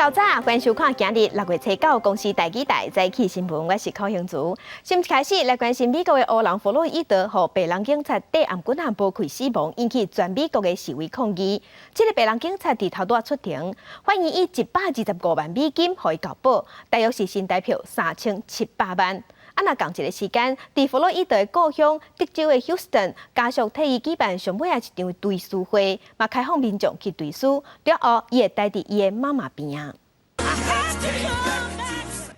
老早，歡迎收看今日6月初9公視台語台早起新聞，我是柯興竹。先開始來關心美國的黑人弗洛伊德，予白人警察戴頷頸仔無氣死亡，引起全美國的示威抗議。這个白人警察佇頭拄仔出庭，法院以125萬美金予伊交保，大約是新台票3700萬。啊，若仝一个時間，佇弗洛伊德的故鄉德州的休斯頓，家屬替伊舉辦上尾仔一場追思會，嘛開放民眾去追思，了後伊會待佇伊的媽媽邊仔。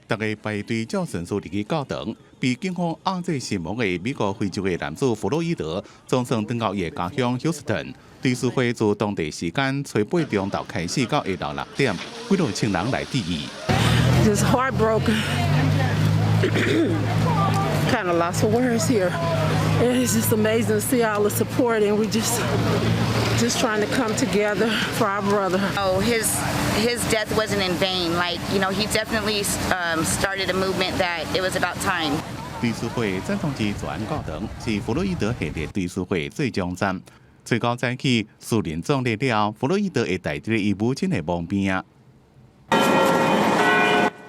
逐家排隊照順序入去教堂，被警方壓制身亡的美國非洲裔男子弗洛伊德，總算轉到伊的家鄉休斯頓。追思會自當地時間初八中晝開始到下晝6點，幾若千人來致意。 Just heartbroken. Kind of lost for words here. It's just amazing to see all the support, and we just trying to come together for our brother. Oh, his death wasn't in vain. Like, he definitely started a movement that it was about time. 追思會轉送至慈安教堂，是弗洛伊德系列追思會最終站。初九早起，私人葬禮了後，弗洛伊德會待佇伊母親的墓邊仔。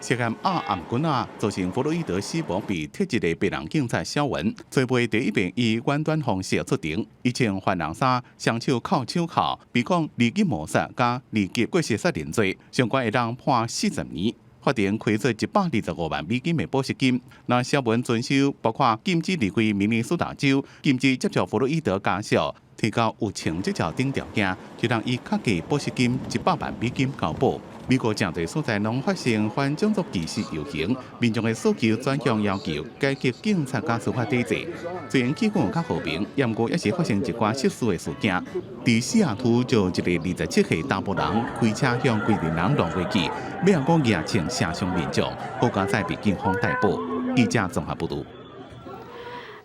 涉嫌壓頷頸仔，造成弗洛伊德死亡被鐵質的白人警察肖文，初八第一遍以遠端方式出庭，伊穿番紅衫，雙手銬手銬，被控二級謀殺佮二級過失殺人罪，上懸會當判40年。法庭開出125萬美金的保釋金。若肖文遵守包括禁止離開明尼蘇達州、禁止接觸弗洛伊德家屬、提交有穿執照等條件，就通以較低保釋金100萬美金交保。美國誠濟所在攏發生反種族歧視遊行，民眾的訴求轉向要求改革警察佮司法體制。雖然氣氛較和平，毋過猶是發生一寡失事的事件。佇西雅圖就有一个27歲查埔人開車向規陣人撞過去，尾仔閣舉槍射傷民眾，好佳哉被警方逮捕。記者綜合報導。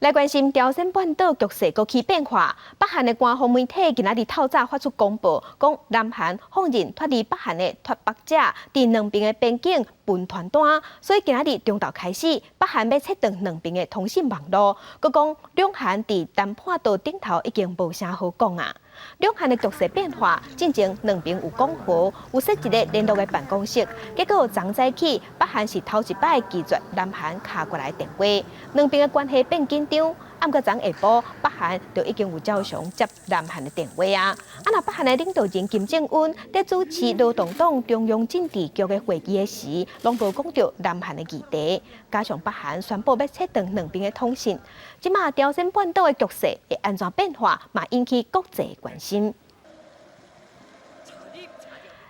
來關心朝鮮半島局勢閣起變化，北韓的官方媒體今仔日透早發出公報，講南韓放任脫離北韓的脫北者佇兩邊的邊境分傳單，所以今仔日中晝開始，北韓欲切斷兩邊的通訊網路，閣講兩韓佇談判桌頂頭已經無啥好講啊。兩韓的局勢變化，進前兩邊有講和，有設一个聯絡的辦公室，結果昨早起，北韓是頭一擺拒絕南韓敲過來電話，兩邊的關係變緊張。毋過昨下晡，北韓就已經有照常接南韓的電話啊。啊，若北韓的領導人金正恩佇主持勞動黨中央政治局的會議的時，攏無講著南韓的議題。加上北韓宣布欲切斷兩邊的通訊，這馬朝鮮半島的局勢會按怎變化，嘛引起國際關心。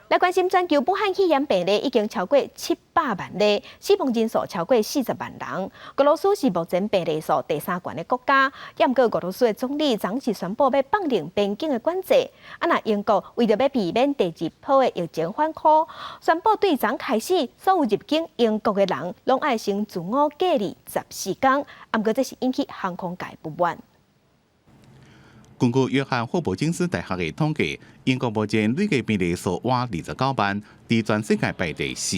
來關心全球武漢肺炎病例已經超過700萬例，死亡人數超過40萬人。俄羅斯是目前病例數第三懸的國家，毋過俄羅斯的總理昨是宣布欲放寬邊境的管制。啊，若英國為著欲避免第二波的疫情反撲，宣布對昨開始，所有入境英國的人攏愛先自我隔離14天。毋過這是引起航空界不滿。根據約翰霍普金斯大學的統計，英國目前累計病例數倚29萬，佇全世界排第四。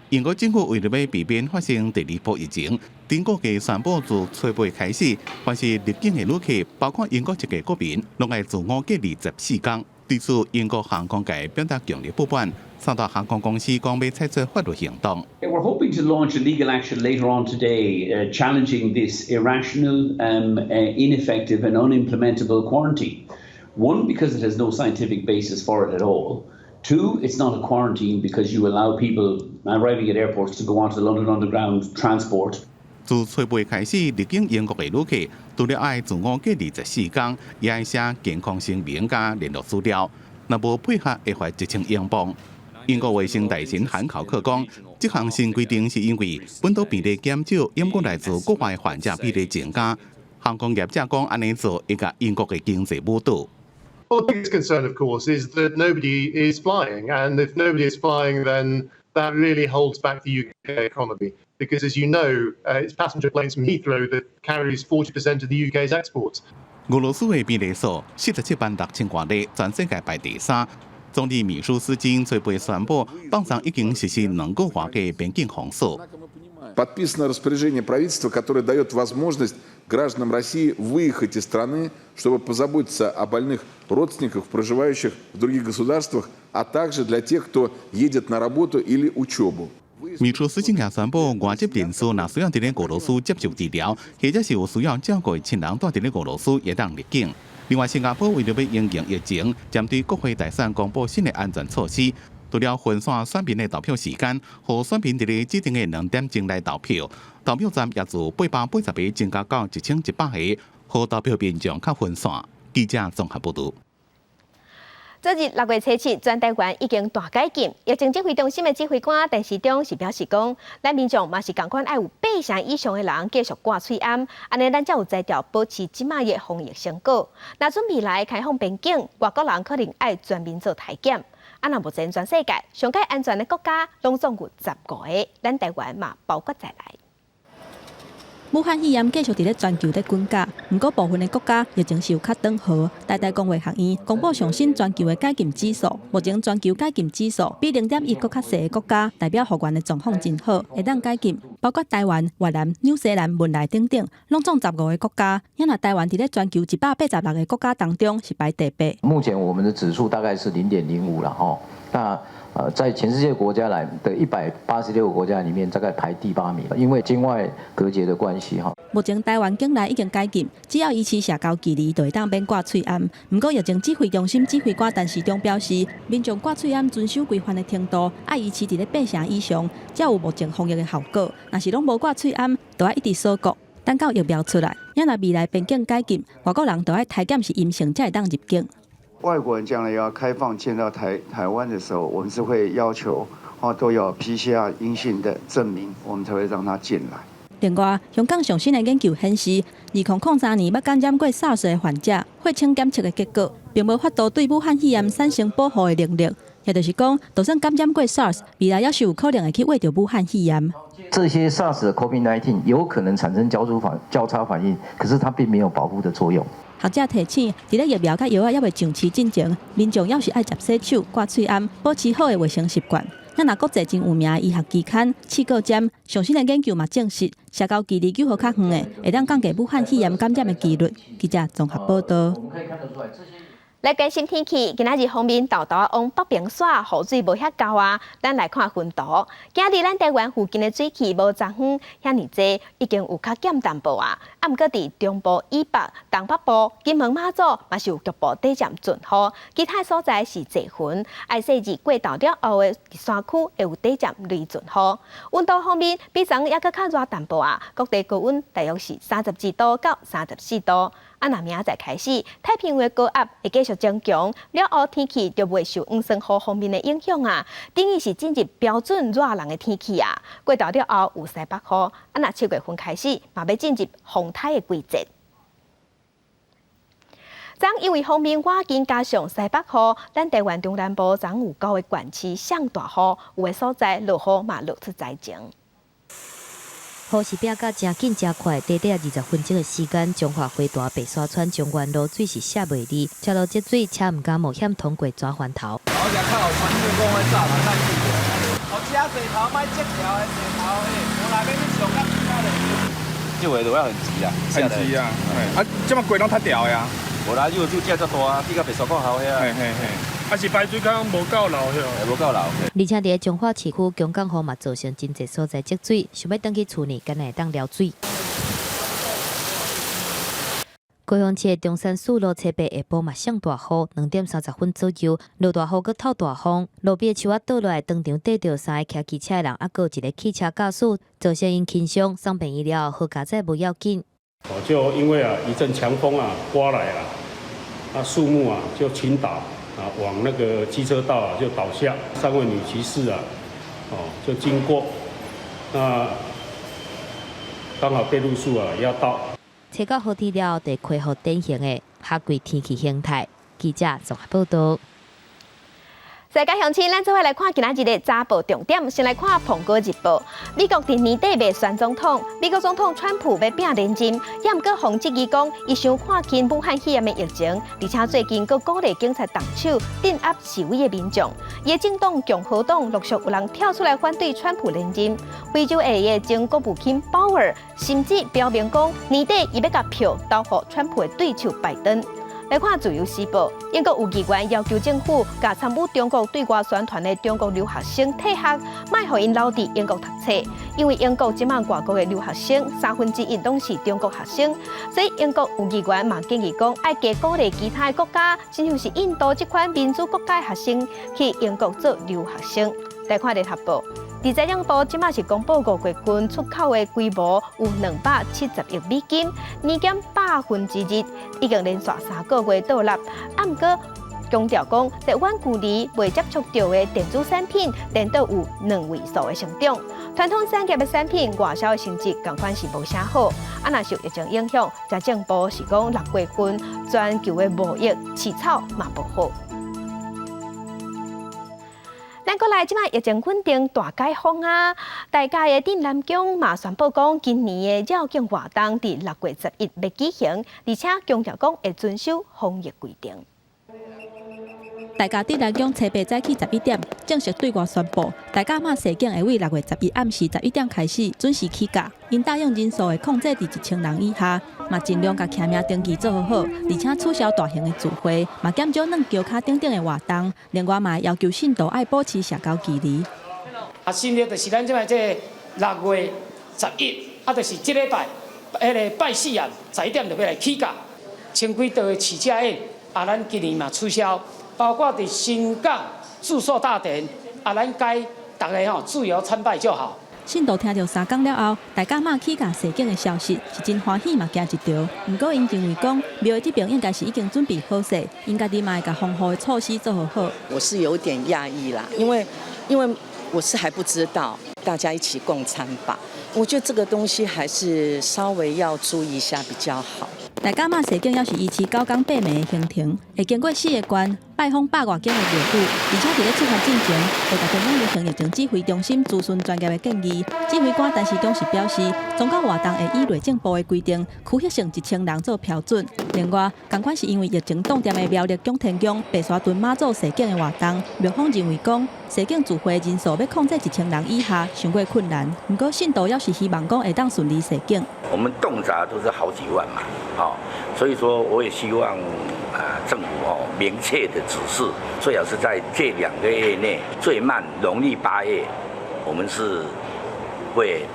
英國政府為著欲避免發生第二波疫情，頂個月宣布自初八開始，凡是入境的旅客，包括英國籍的國民，攏愛自我隔離14天。對此，英國航空界表達強烈不滿，三大航空公司講欲採取法律行動。 We're hoping to launch a legal action later on today, challenging this irrational, ineffective, and unimplementable quarantine. One, because it has no scientific basis for it at all. Two, it's not a quarantine because you allow people arriving at airports to go onto the London Underground transport. 自初八開始入境英國的旅客，除了愛自我隔離14天，也愛寫健康聲明佮聯絡資料。若無配合，會罰1000英鎊。英國衛生大臣韓考克講，這項新規定是因為本土病例減少，毋過來自國外患者比例增加。航空業者講，按呢做會共英國的經濟舞倒。 Well, the biggest concern, of course, is that nobody is flying, and if nobody is flying, then that really holds back the UK economy. Because, as you know, it's passenger planes from Heathrow that carries 40% of the UK's exports. 俄羅斯的病例數47萬6千外例，全世界排第三。總理米舒斯金初八宣布，放鬆已經實施2個月的邊境封鎖。Подписано распоряжение правительства, которое дает возможность гражданам России выехать из страны, чтобы позаботиться о больных родственниках, проживающих в других государствах, а также для тех, кто едет на работу или учебу. 米舒斯汀也宣布，外籍人士若需要佇咧俄羅斯接受治療，或者是有需要照顧的親人蹛佇咧俄羅斯，會當入境。另外，新加坡為著欲因應疫情，針對國會大選公布新的安全措施，除了分散選民的投票時間，予選民佇咧指定的2點鐘來投票，投票站也自880個增加到1100個，予投票民眾較分散。記者綜合報導。昨日6月初7，全台灣已經大解禁。疫情指揮中心的指揮官陳時中是表示講，咱民眾嘛是仝款愛有八成以上的人繼續掛喙罨，按呢咱才有才調保持這擺的防疫成果。若準未來開放邊境，外國人可能愛全民做篩檢。啊，若目前全世界上蓋安全的國家，攏總有15個，咱台灣嘛包括在內。武漢肺炎繼續佇咧全球咧滾價，毋過部分的國家疫情是有較轉好。台大公衛學院公布上新全球的解禁指數，目前全球解禁指數比0.1閣較細的國家，代表復原的狀況真好，會當解禁，包括台灣、越南、紐西蘭、文萊等等，攏總十五个國家。因為台灣佇咧全球186個國家當中是排第八。目前我們的指數大概是0.05了，吼。那在全世界國家來的186個國家裡面，大概排第八名，因為境外隔絕的關係，哈。目前台灣境內已經解禁，只要維持社交距離，就會當免掛喙罨。毋過疫情指揮中心指揮官陳時中表示，民眾掛喙罨遵守規範的程度，愛維持佇咧八成以上，才有目前防疫的效果。若是攏無掛喙罨，就愛一直鎖國，等到疫苗出來。若未來邊境解禁，外國人就愛篩檢是陰性才會當入境。外國人將來要開放進到台灣的時候，我們是會要求哦都有 PCR 陰性的證明，我們才會讓他進來。另外，香港上新的研究顯示，2003年捌感染過 SARS 的患者，血清檢測的結果，並無法度對武漢肺炎產生保護的能力。也就是講，就算感染過 SARS，未來猶是有可能會去秽著武漢肺炎。這些 SARS 的 COVID-19 有可能產生交叉反應，可是它並沒有保護的作用。學者提醒，佇咧疫苗佮藥仔猶未上市進前，民眾猶是愛捷洗手、掛喙罨，保持好的衛生習慣。咱若國際真有名的醫學期刊《刺胳針》上新的研究嘛證實，社交距離距予較遠的，會當降低武漢肺炎感染的幾率。記者綜合報導。來關心天氣，今仔日鋒面沓沓往北邊徙，雨水無遐夠啊。咱來看雲圖，今日咱台灣附近的水汽無昨昏遐爾濟，已經有較減淡薄啊。啊，毋過佇中部以北、東北部、金門、馬祖嘛是有局部短暫陣雨，其他所在是濟雲。愛細日過晝了後的山區會有短暫雷陣雨。溫度方面，比昨昏猶閣較熱淡薄啊，各地高溫大約是32度到34度。啊，若明仔載開始，太平洋的高壓會繼續增強，了後天氣就袂受黃酸雨方面的影響啊，等於是進入標準熱人的天氣啊。過晝了後有西北雨，啊，若7月份開始，嘛欲進入風颱的季節。昨因為鋒面倚近加上西北雨，咱台灣中南部昨有九個縣市上大雨，有的所在落雨嘛落出災情。雨是變甲誠緊誠快，短短20分鐘的時間，彰化花壇白沙村中原路水是寫袂離，車路積水，車毋敢冒險通過紙翻頭。我只較有傳統講的早嘛，咱記得。哦，遮濟頭莫積條的濟頭，欸，無內面你上較其他的。這話都要很急啊，很急啊，啊，這麼過攏塌掉的啊。無啦，有就遮遮大啊，比較白沙較好遐。嘿嘿嘿。啊是排水溝無夠流遐。無夠流。而且佇咧彰化市區強降雨嘛，造成真濟所在積水，想欲轉去厝內，敢若會當撩水。高雄市的中山四路初八下晡嘛上大雨，2點30分左右，落大雨閣透大風，路邊的樹仔倒落來，當場綴著三个騎機車的人，猶閣有一個汽車駕駛，造成𪜶輕傷，送病院了後好佳哉無要緊。哦，就因為啊一陣強風啊颳來啊，啊樹木啊就傾倒啊，往那個機車道啊就倒下，三位女騎士啊，哦就經過，那剛好被路樹啊壓到。揣到好天了後，就恢復典型的夏季天氣形態。記者綜合報導。世界鄉親，咱做伙來看今仔日的早報重點。先來看《蘋果日報》。美國佇年底欲選總統，美國總統川普欲拚連任，也毋過予人質疑講，伊傷看輕武漢肺炎的疫情，而且最近閣鼓勵警察動手鎮壓示威的民眾。伊的政黨共和黨陸續有人跳出來反對川普連任。非洲裔的前國務卿鮑爾甚至表明講，年底伊欲共票投予川普的對手拜登。來看《自由時報》，英國有議員要求政府，共參與中國對外宣傳的中國留學生退學，莫予𪜶留佇英國讀冊，因為英國這馬外國的留學生1/3攏是中國學生，所以英國有議員嘛建議講，愛加鼓勵其他的國家，親像是印度這款民主國家的學生去英國做留學生。來看《聯合報》。佇財政部這馬是公布5月份出口的規模有270億美金，年減2%，已經連續3個月倒落。啊，毋過強調講，這遠距離袂接觸著的電子產品，顛倒有兩位數的成長。傳統產業的產品外銷的成績仝款是無啥好。啊，若受疫情影響，財政部是講6月份全球的貿易市場嘛無好。咱過來，這馬疫情穩定大解封啊！大甲的鎮瀾宮嘛宣布講，今年的繞境活動佇6月11欲舉行，而且強調講會遵守防疫規定。大甲鎮瀾宮初八早起11點正式對外宣布，大甲媽誓景會佇6月11暗時11點開始準時起駕，𪜶答應人數會控制佇1000人以下，嘛盡量共徛名登記做好好，而且取消大型的聚會，嘛減少軟轎跤等等的活動。另外嘛要求信徒愛保持社交距離。啊，新曆就是咱這擺這6月11，啊，就是這禮拜，彼个拜四啊，11點就欲來起駕，千幾桌的飼食宴，啊，咱今年嘛取消。包括佇新港祝壽大典，啊，咱改逐家吼自由參拜就好。信徒聽著三工了後，大甲媽起駕誓景的消息，是真歡喜嘛驚一趒。毋過𪜶認為講，廟的這邊應該是已經準備好勢，𪜶家己嘛會共防護的措施做好好。我是有點訝異啦，因為我是還不知道，大家一起共餐吧。我覺得這個東西還是稍微要注意一下比較好。大甲媽誓景猶是維持9工8暝的行程，會經過四个關，拜訪百外間的廟宇，而且佇咧出發進前，會共中央流行疫情指揮中心諮詢專業的建議。指揮官陳時中是表示，宗教活動會依內政部的規定，區域性1000人做標準。另外，仝款是因為疫情凍店的苗栗蔣天宮白沙屯媽祖誓景的活動，廟方認為講，誓景聚會人數欲控制1000人以下，傷過困難。毋過信徒猶是希望講會當順利誓景。我們動輒都是好幾萬嘛，哦，所以說我也希望啊政府哦明確的指示，最好是在這2個月內，最慢農曆8月，我們是會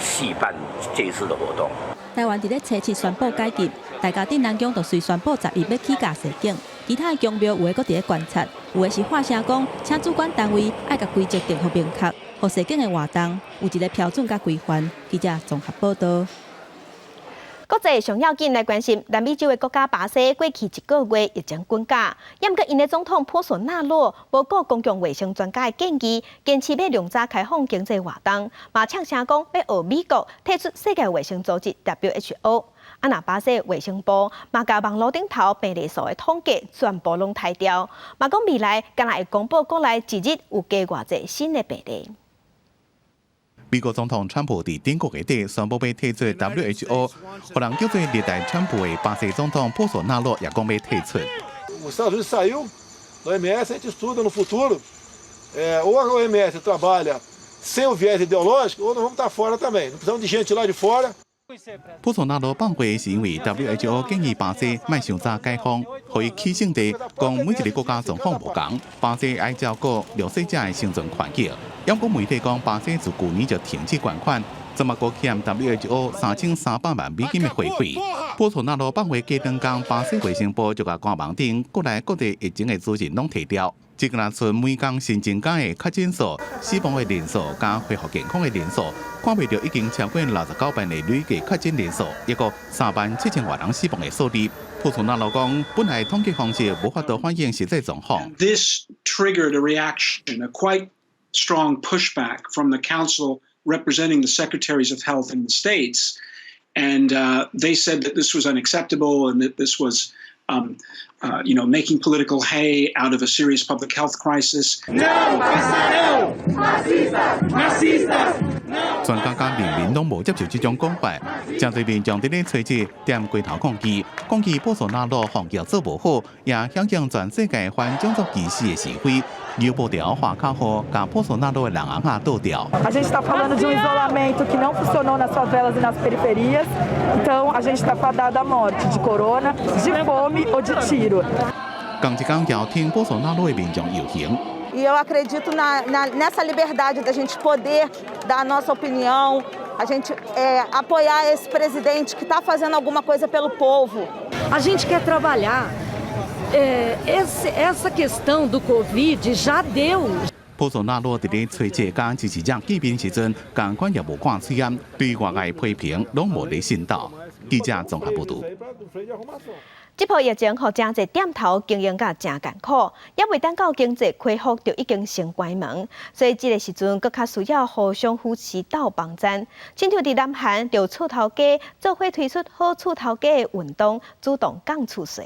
續辦這一次的活動。台灣佇咧初七宣布解禁，大甲鎮瀾宮就隨宣布11欲起駕誓景，其他的宮廟有的閣佇咧觀察，有的是發聲講，請主管單位愛共規則定予明確，予誓景的活動有一个標準佮規範。記者綜合報道。國際上要緊來關心南美洲的國家巴西，過去一個月疫情滾加，毋過𪜶的總統波索納洛無顧公共衛生專家的建議，堅持欲量早開放經濟活動，嘛嗆聲講欲學美國退出世界衛生組織 WHO。啊，若巴西衛生部嘛共網路頂頭病例數的統計全部攏刣掉，嘛講未來敢若會公布國內一日有加偌濟新的病例。美國總統川普佇頂個月底宣布欲退出 WHO，予人叫做熱愛川普的巴西總統波索納洛也講欲退出。 Os Estados Unidos saiu da OMS, a gente estuda no futuro, ou a OMS trabalha sem o viés ideológico, ou nós vamos estar fora também. Não precisamos de gente lá de fora. 波索納洛放話是因為 WHO 建議巴西莫傷早解封，予伊起性地講每一个國家狀況無仝，巴西愛照顧弱勢者的生存環境。毋過媒體講，巴西自舊年就停止捐款，這馬閣欠 WHO 3300萬美金的會費。波索納洛放話過兩工，巴西衛生部就共官網頂國內各地疫情的資訊攏提掉。這敢若賰每工新增加的確診數、死亡的人數佮恢復健康的人數，看袂著已經超過69萬的累計確診人數，抑閣3萬7千外人死亡的數字。波索納洛講，本來統計方式無法度反映實際狀況。 This triggered a reaction, a quite strong pushback from the council representing the secretaries of health in the states, and they said that this was unacceptable and that this was Making political hay out of a serious public health crisis. Não passarão! Fascistas! Nazistas! 專家佮人民攏無接受這種講法，真濟民眾佇咧揣日踮街頭抗議，抗議波索納羅防疫做無好，也響應全世界反種族歧視的示威，搖布條喊口號，共波索納羅的人尪仔倒掉。 A gente está falando de um isolamento que não funcionou nas favelas e nas periferias, então a gente está fadado à morte de corona, de fome ou de tiro. 仝一工也挺波索納羅的民眾遊行。 E eu acredito nessa liberdade da gente poder dar a nossa opinião, a gente apoiar esse presidente que está fazendo alguma coisa pelo povo. A gente quer trabalhar. Essa questão do Covid já deu. 波索納羅佇咧揣日佮支持者見面時陣，仝款也無掛喙罨，對外界批評攏無咧信道。記者綜合報導。這波疫情，予誠濟店頭經營甲誠艱苦，猶未等到經濟恢復，就已經先關門，所以這个時陣閣較需要互相扶持鬥幫贊。親像佇南韓，就厝頭家做伙推出好厝頭家的運動，主動降厝稅。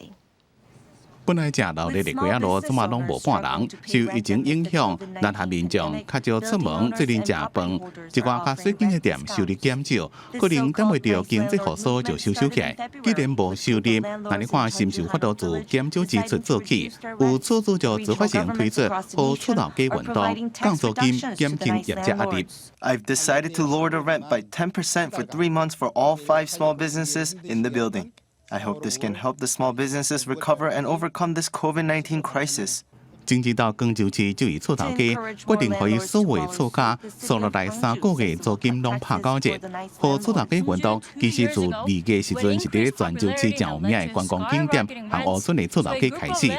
本來誠熱鬧的街仔路，這馬攏無半人。受疫情影響，南韓民眾較少出門，做陣食飯，一寡較細間的店收入減少，可能等袂著經濟復甦就收收起來。既然無收入，那你看是毋是有法度自減少支出做起？有厝主就自發性推出好厝頭家運動，降租金，減輕業者壓力。 I've decided to lower the rent by 10% for 3 months for all five small businesses in the building. I hope this can help the small businesses recover and overcome this COVID-19 crisis. 前日到光州市就伊厝頭家決定，予伊所有厝跤鎖落來3個月租金攏拍九折。好厝頭家運動其實自2月時陣是佇咧全州市誠有名的觀光景點韓屋村的厝頭家開始，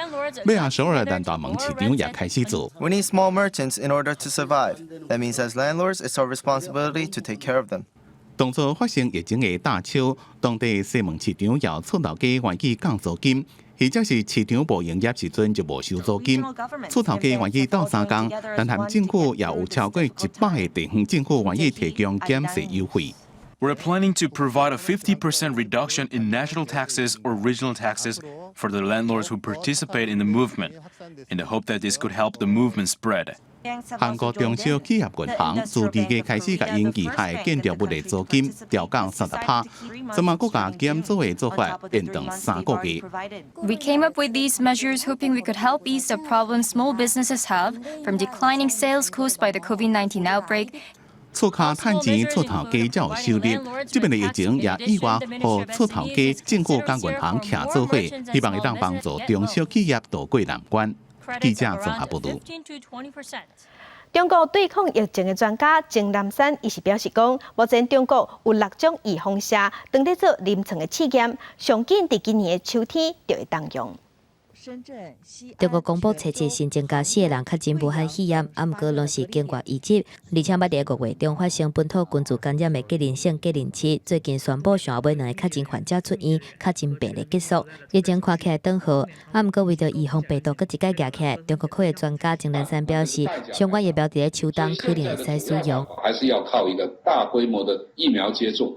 尾仔首爾南大門市場也開始做。 We need small merchants in order to survive. That means as landlords, it's our responsibility to take care of them. 當初發生疫情的大邱，當地西門市場也厝頭家願意降租金，或者是市場無營業時陣就無收租金。厝頭家願意鬥相共，南韓政府也有超過100個地方政府願意提供減稅優惠。 We're planning to provide a 50% reduction in national taxes or regional taxes for the landlords who participate in the movement, in the hope that this could help the movement spread. 韓國中小企業銀行自2月開始，共𪜶旗下建築物的租金調降30%，這馬閣共減租的做法延長3個月。 We came up with these measures hoping we could help ease the problems small businesses have from declining sales caused by the COVID-19 outbreak. 厝跤趁錢，厝頭家才有收入。這擺的疫情也意外，予厝頭家、政府佮銀行徛做伙，希望會當幫助中小企業渡過難關。記者綜合報導。中國對抗疫情的專家鍾南山伊是表示講，目前中國有六種預防射，正佇做臨床的試驗，上緊佇今年的秋天就會當用。中國公布揣日新增加四個人確診武漢肺炎，啊，毋過攏是境外移入，而且捌佇5月中發生本土群聚感染的吉林省吉林市，最近宣布上後尾兩个確診患者出院，確診病例結束，疫情看起來轉好，啊，毋過為著預防病毒閣一擺夯起來，中國科學專家鍾南山表示，相關疫苗佇咧秋冬可能會使使用。還是要靠一個大規模的疫苗接種。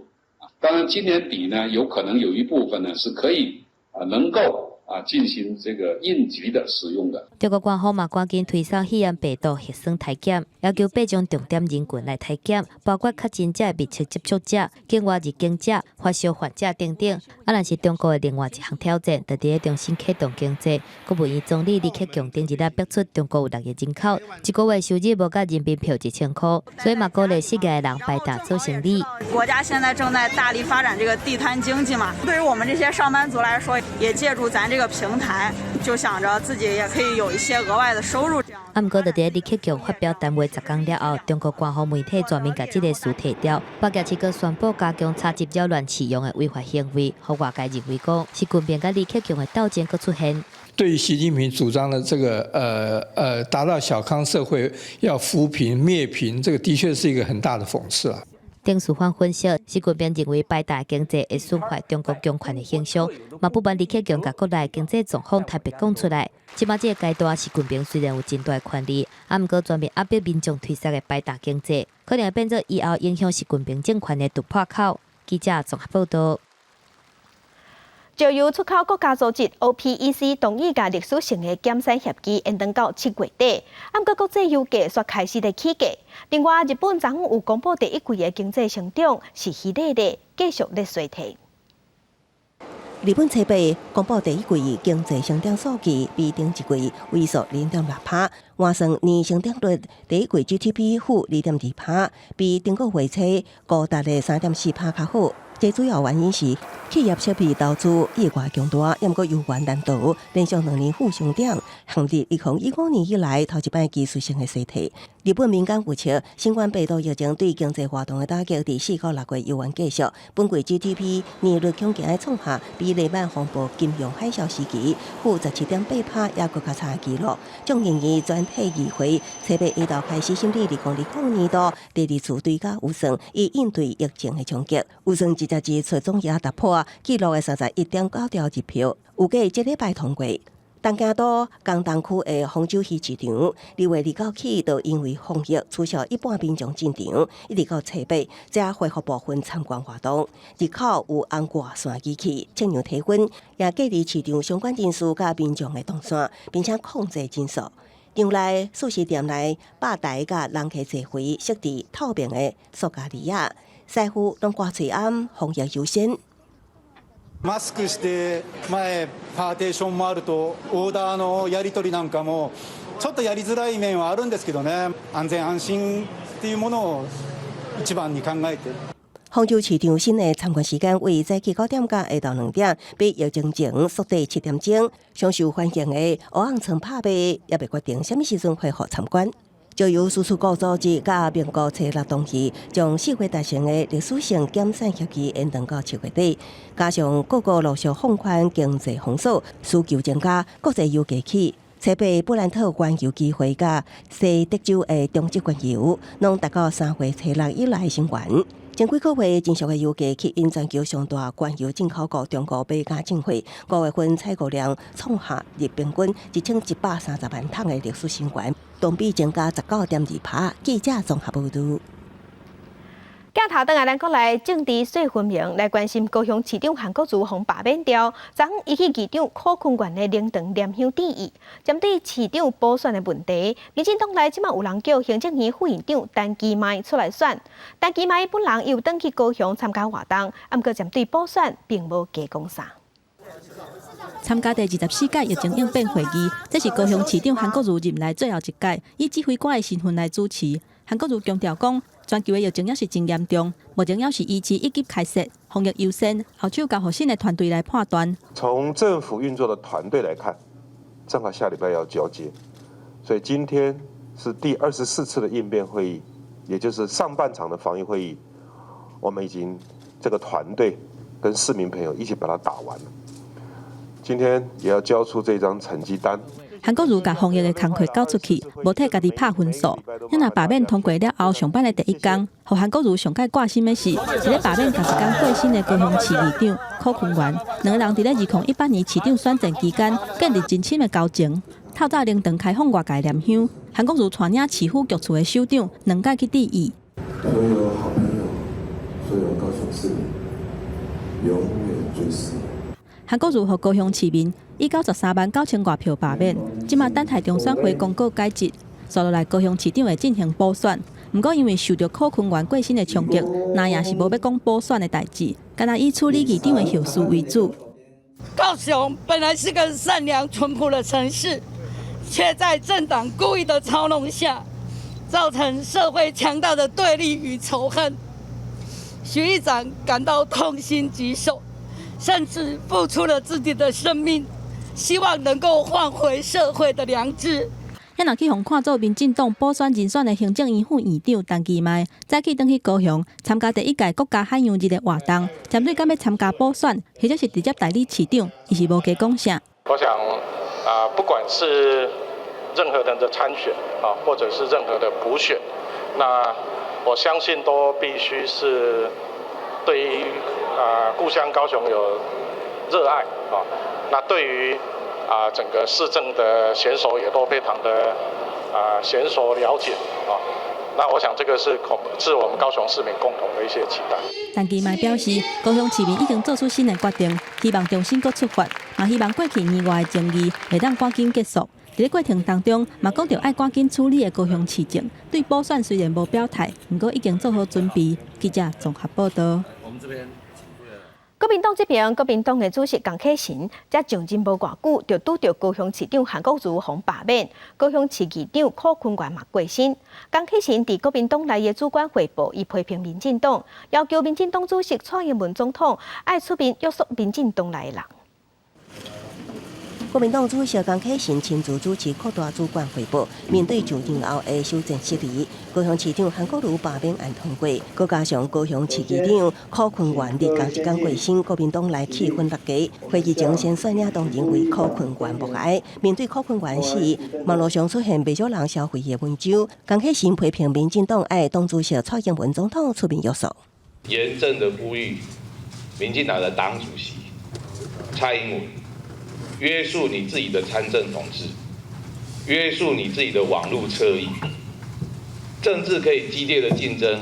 當然，今年底呢，有可能有一部分呢是可以啊能夠啊，進行這個應急的使用的。中國官方嘛，趕緊推送肺炎病毒核酸篩檢，要求八種重點人群來篩檢，包括確診者的密切接觸者、境外入境者、發燒患者等等。啊，若是中國的另外一項挑戰，就佇咧重新啟動經濟。國務院總理李克強頂日仔逼出中國有6億人口，一個月收入無佮人民幣1000箍，所以嘛鼓勵失業的人擺攤做生意。國家現在正在大力發展這個地攤經濟嘛，對於我們這些上班族來說，也借助咱這個平台，就想着自己也可以有一些額外的收入。啊，毋過就佇咧李克強發表談話10工了後，中國官方媒體全面共這个詞提掉，北京市閣宣布加強查緝擾亂市容的違法行為，予外界認為講習近平佮李克強的鬥爭閣出現。對於習近平主張的這個達到小康社會要扶貧滅貧，這個的確是一個很大的諷刺啊。丁樹範分析，習近平認為擺大經濟會損壞中國強權的形象，嘛不滿李克強共國內經濟狀況特別講出來。這擺這个階段，習近平雖然有真大權力，啊，毋過全面壓迫民眾推捒的擺大經濟，可能會變做以後影響習近平政權的突破口。記者綜合報導。石油出口國家組織 OPEC 同意共歷史性的減產協議延長到7月底，毋過國際油價煞開始咧起價。另外，日本昨昏有公布第一季的經濟成長是虛擬的，繼續咧衰退。日本初八公布第一季經濟成長數據，比頂一季萎縮0.6%，換算年成長率第一季 GDP 負2.2%，比頂個月初高達的3.4%較好。這主要原因是企業設備投資意外強大，毋過油源難逃，連續2年負成長，陷入2015年以來頭一擺技術性的衰退。日本民間預測，新冠病毒疫情對經濟活動的打擊，佇4到6月猶原繼續。本季 GDP 年率恐驚創下比雷曼風暴金融海嘯時期負17.8%猶閣較差的紀錄。眾議院全體議會初八下晝開始審理2020年度第二次追加預算，以應對疫情的衝擊。預算直接支出總額突破紀錄的31.9兆日票，預計這禮拜通過。東京都江東區的豐洲魚市場，2月29起就因為防疫取消一般民眾進場，一直到初八才恢復部分參觀活動。入口有紅外線機器測量體溫，也隔離市場相關人士佮民眾的動線，並且控制人數。場內素食店內吧台佮人客座位設置透明的塑膠簾仔，師傅攏掛喙罨，防疫優先。マスクして前パーテーションもあるとオーダーのやり取りなんかもちょっとやりづらい面はあるんですけどね、安全安心っていうものを一番に考えて。豐洲市場新的參觀時間為早起9點到下晝2點，比疫情前縮短7點鐘。上受歡迎的蚵仔倉拍賣猶未決定啥物時陣恢復參觀。石油輸出國組織佮盟國初六同意，將4月達成的歷史性減產協議延長到7月底。加上各國陸續放寬經濟封鎖，需求增加，國際油價起。初八布蘭特原油期貨佮西德州的中質原油，攏達到3月初六以來新高。前幾個月，真俗的油價吸引全球上大原油進口國中國買加進貨，5月份採購量創下日平均1130萬桶的歷史新高，同比增加19.2%。記者綜合報導。鏡頭轉來，咱閣來政治細分明來關心高雄市長韓國瑜予罷免掉，昨昏伊去議長許坤元的靈堂念香致意。針對市長補選的問題，民進黨內這馬有人叫行政院副院長陳其邁出來選。陳其邁本人有轉去高雄參加活動，毋過針對補選並無加講啥。參加第24屆疫情應變會議，這是高雄市長韓國瑜任內最後一屆，以指揮官的身份來主持。韓國瑜強調講，全球的疫情猶是真嚴重，目前猶是維持一級開設，防疫優先，後手交予新的團隊來判斷。從政府運作的團隊來看，正好下禮拜要交接，所以今天是第24次的應變會議，也就是上半場的防疫會議，我們已經這個團隊跟市民朋友一起把它打完了。今天也要交出這張成績單。韓國瑜共防疫的工課交出去，無替家己拍分數。若罷免通過了後，上班的第一工，予韓國瑜上蓋掛心的是，佇咧罷免仝一工過身的高雄市議長許坤元，兩個人佇咧2018年市長選戰期間建立真深的交情。透早靈堂開放外界念香，韓國瑜帶領市府局處的首長兩擺去致意。所有好朋友，所有高雄市民，永遠追思。韓國瑜予高雄市民以93萬9千外票罷免，這馬等待中選會公告解職，紲落來高雄市長會進行補選。毋過因為受著許坤元過身的衝擊，那也是無欲講補選的代誌，干焦以處理議長的後事為主。高雄本來是個善良淳樸的城市，卻在政黨故意的操弄下，造成社會強大的對立與仇恨。徐議長感到痛心疾首，甚至付出了自己的生命，希望能夠換回社會的良知。遐若去予看做民進黨補選人選的行政院副院長陳其邁，早起轉去高雄參加第一屆國家海洋日的活動，針對敢欲參加補選，或者是直接代理市長，伊是無加講啥。我想啊，不管是任何人的參選啊，或者是任何的補選，那我相信都必須是對於啊故鄉高雄有熱愛啊，那對於啊整個市政的嫻熟也都非常的啊嫻熟了解啊，那我想這個是恐是我們高雄市民共同的一些期待。陳其邁表示，高雄市民已經做出新的決定，希望重新閣出發，嘛希望過去年外的爭議會當趕緊結束。佇咧過程當中，嘛講著愛趕緊處理的高雄市政，對補選雖然無表態，毋過已經做好準備。記者綜合報道。國民黨這邊，國民黨的主席江啟臣，才上任無偌久，就拄著高雄市長韓國瑜予罷免，高雄市議長許坤元嘛過身。江啟臣佇國民黨內的主管匯報，伊批評民進黨，要求民進黨主席蔡英文總統愛出面約束民進黨內的人。國民黨主席江啟臣親自主持擴大主管匯報，面對上任後的首戰失利，高雄市長韓國瑜罷免案通過，閣加上高雄市議長許坤元佇仝一工過身，國民黨內氣氛搦低。會議前先率領黨人為許坤元默哀。面對許坤元死，網路上出現袂少人消費的文章，江啟臣批評民進黨愛黨主席蔡英文總統出面約束。嚴正的呼籲，民進黨的黨主席蔡英文，約束你自己的參政同志，約束你自己的網路側翼。政治可以激烈的競爭，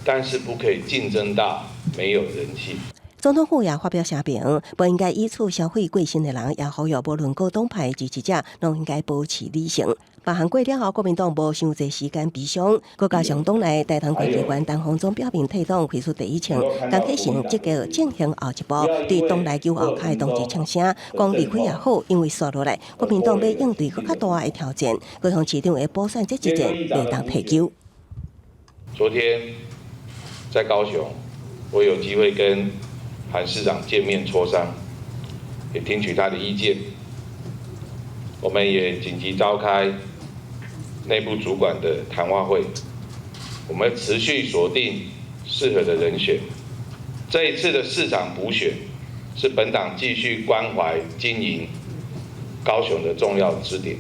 但是不可以競爭到沒有人性。總統府也發表聲明，不應該以此消費過身的人，也呼籲無論各黨派支持者，攏應該保持理性。罷韓過了後，國民黨無傷濟時間悲傷，閣加上黨內台東縣議員陳鴻忠表明退黨，開出第一槍，江啟臣積極進行後一步，對黨內糾後跤的同志嗆聲，講離開也好，因為紲落來，國民黨欲應對閣較大的挑戰，高雄市長的補選這一戰袂當退勼。昨天在高雄，我有機會跟韓市長見面磋商，也聽取他的意見。我們也緊急召開內部主管的談話會，我們持續鎖定適合的人選。這一次的市長補選是本黨繼續關懷經營高雄的重要支點。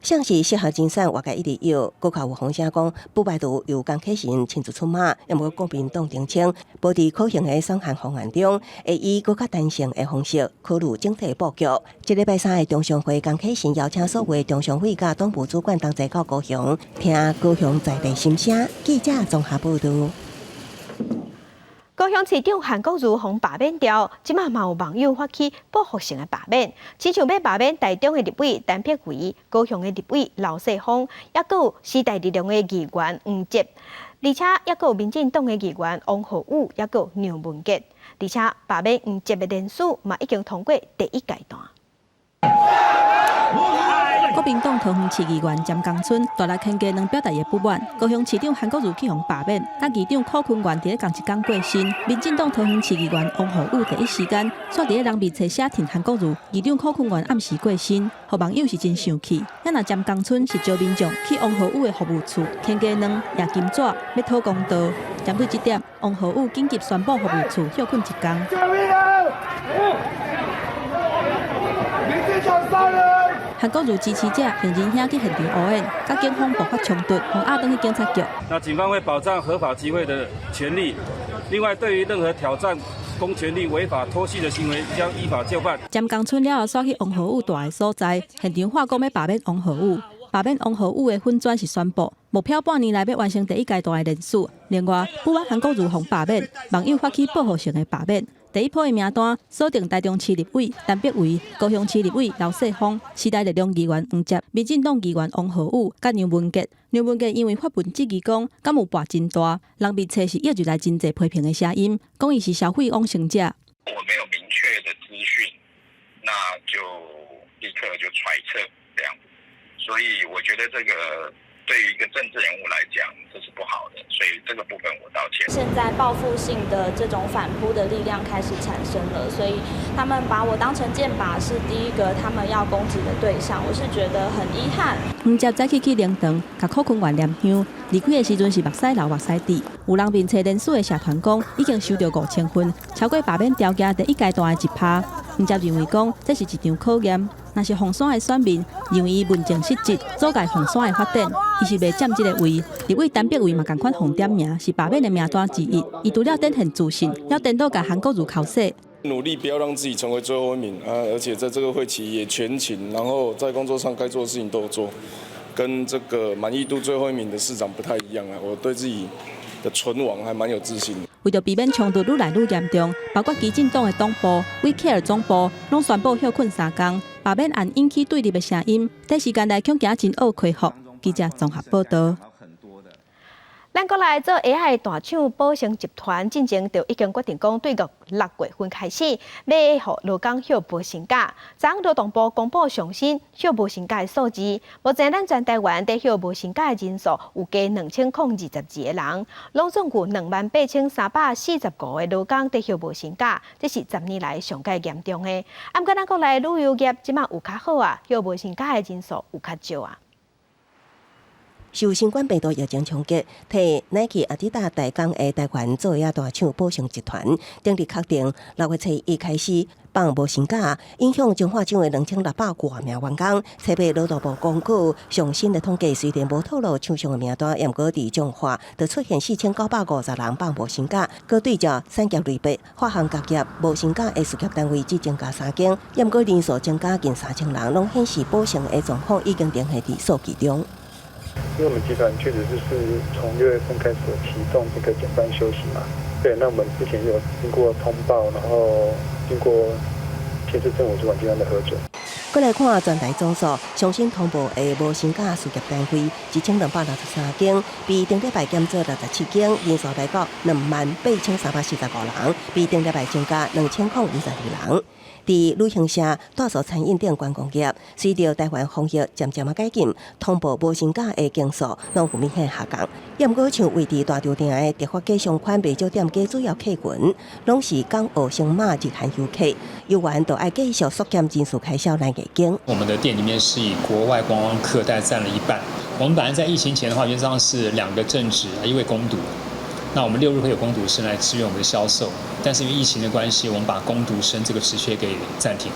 像是適合競選，外界一直有，閣較有風聲講，不排除由江啟臣親自出馬，毋過國民黨澄清，無佇可行的選項方案中，會以閣較彈性的方式考慮整體布局。這禮拜三的中常會，江啟臣邀請所有的中常會佮黨部主管同齊到高雄，聽高雄在地心聲。記者綜合報道。高雄市長韓國瑜予罷免掉，這馬嘛有網友發起報復性的罷免，親像欲罷免台中的立委陳柏惟、高雄的立委劉世芳，抑閣有時代力量的議員黃捷，而且抑閣有民進黨的議員王浩宇，抑閣有梁文傑，而且罷免黃捷的連署嘛已經通過第一階段。國民黨桃園市議員詹江村大力牽雞卵表達伊的不滿，高雄市長韓國瑜去予罷免，佮議長許坤元佇咧仝一工過身。民進黨桃園市議員王浩宇第一時間煞佇咧人面冊寫挺韓國瑜，議長許坤元暗時過身，予網友是真生氣。咱若詹江村是招民眾去王浩宇的服務處牽雞卵、攑金紙，欲討公道。針對這點，王浩宇緊急宣布服務處歇睏一工。韓國瑜支持者用人兄去現場応援，佮警方爆發衝突，予押轉去警察局。那警方會保障合法集會的權利。另外，對於任何挑戰公權力、違法脫序的行為，將依法就範。詹江村了後，煞去王浩宇蹛的所在，現場喊講欲罷免王浩宇。罷免王浩宇的粉專是宣布，目標半年內欲完成第一階段的連署。另外，不滿韓國瑜予罷免，網友發起報復性的罷免。第一波的名單鎖定台中市立委陳柏惟、高雄市立委劉世芳、時代力量議員黃捷、民進黨議員王浩宇、佮梁文傑。梁文傑因為發文質疑講，敢有跋真大，人面冊是約入來真濟批評的聲音，講伊是消費往生者。我沒有明確的資訊，那就立刻就揣測這樣子，所以我覺得這個對於一個政治人物來講，這是不好的，所以這個部分我道歉。現在報復性的這種反撲的力量開始產生了，所以他們把我當成箭靶，是第一個他們要攻擊的對象，我是覺得很遺憾。黃捷早起去靈堂，共許坤元念香，離開的時陣是目屎流目屎滴。有人面冊連署的社團講，已經收到5000份，超過罷免條件第一階段的1%。黃捷認為講，這是一場考驗。若是鳳山的選民認為伊問政失職，阻礙鳳山的發展，伊是袂佔這个位。立委陳柏惟嘛仝款予點名，是罷免的名單之一。伊除了展現自信，也顛倒共韓國瑜剾洗。努力不要讓自己成為最後一名啊！而且在這個會期也全勤，然後在工作上該做的事情都有做。跟這個滿意度最後一名的市長不太一樣啊，我對自己的存亡還蠻有自信。為著避免衝突愈來愈嚴重，包括基進黨的黨部、We Care 總部，攏宣布歇睏3工，罷免案引起對立的聲音，短時間內恐驚真惡恢復。記者綜合報道。咱國內做鞋仔的大廠寶成集團，進前就已經決定講，對6月份開始，欲予勞工歇無薪假。昨昏勞動部公布上新歇無薪假的數字，目前咱全台灣佇歇無薪假的人數有加2022個人，攏總有28,345個勞工佇歇無薪假，這是10年來上蓋嚴重的。啊，毋過咱國內旅遊業這馬有較好啊，歇無薪假的人數有較少啊。受新冠病毒疫情衝擊，替 Nike、阿迪達代工的台灣做鞋大廠寶成集團，頂日確定6月初一開始放無薪假，影響彰化廠的2600外名員工。初八勞動部公告上新的統計，雖然無透露廠商的名單，毋過佇彰化就出現4950人放無薪假，閣對照產業類別，跨行各業無薪假的事業單位只增加三間，毋過人數增加近3000人，攏顯示寶成的狀況已經呈現佇數據中。因為我們集團確實就是從6月份開始有啟動這個減班休息嘛，對，那我們之前有經過通報，然後經過縣市政府主管機關的核准。閣來看全台總數，上新通報的無薪假事業單位1263間，比頂禮拜減少67間，人數來到28,345人，比頂禮拜增加2022人。佇旅行社、住宿餐飲等觀光業，隨著台灣防疫漸漸仔解禁，通報無薪假的間數攏有明顯下降。毋過像位佇大稻埕的德發街商圈袂少店家主要客群，攏是港澳星馬日韓遊客，猶原都愛繼續縮減人事開銷來硬撐。我們的店裡面是以國外觀光客大概佔了一半。我們本來在疫情前的話，原則上是兩個正職，一位工讀。那我們六日會有工讀生來支援我們的銷售，但是因為疫情的關係，我們把工讀生這個職缺給暫停。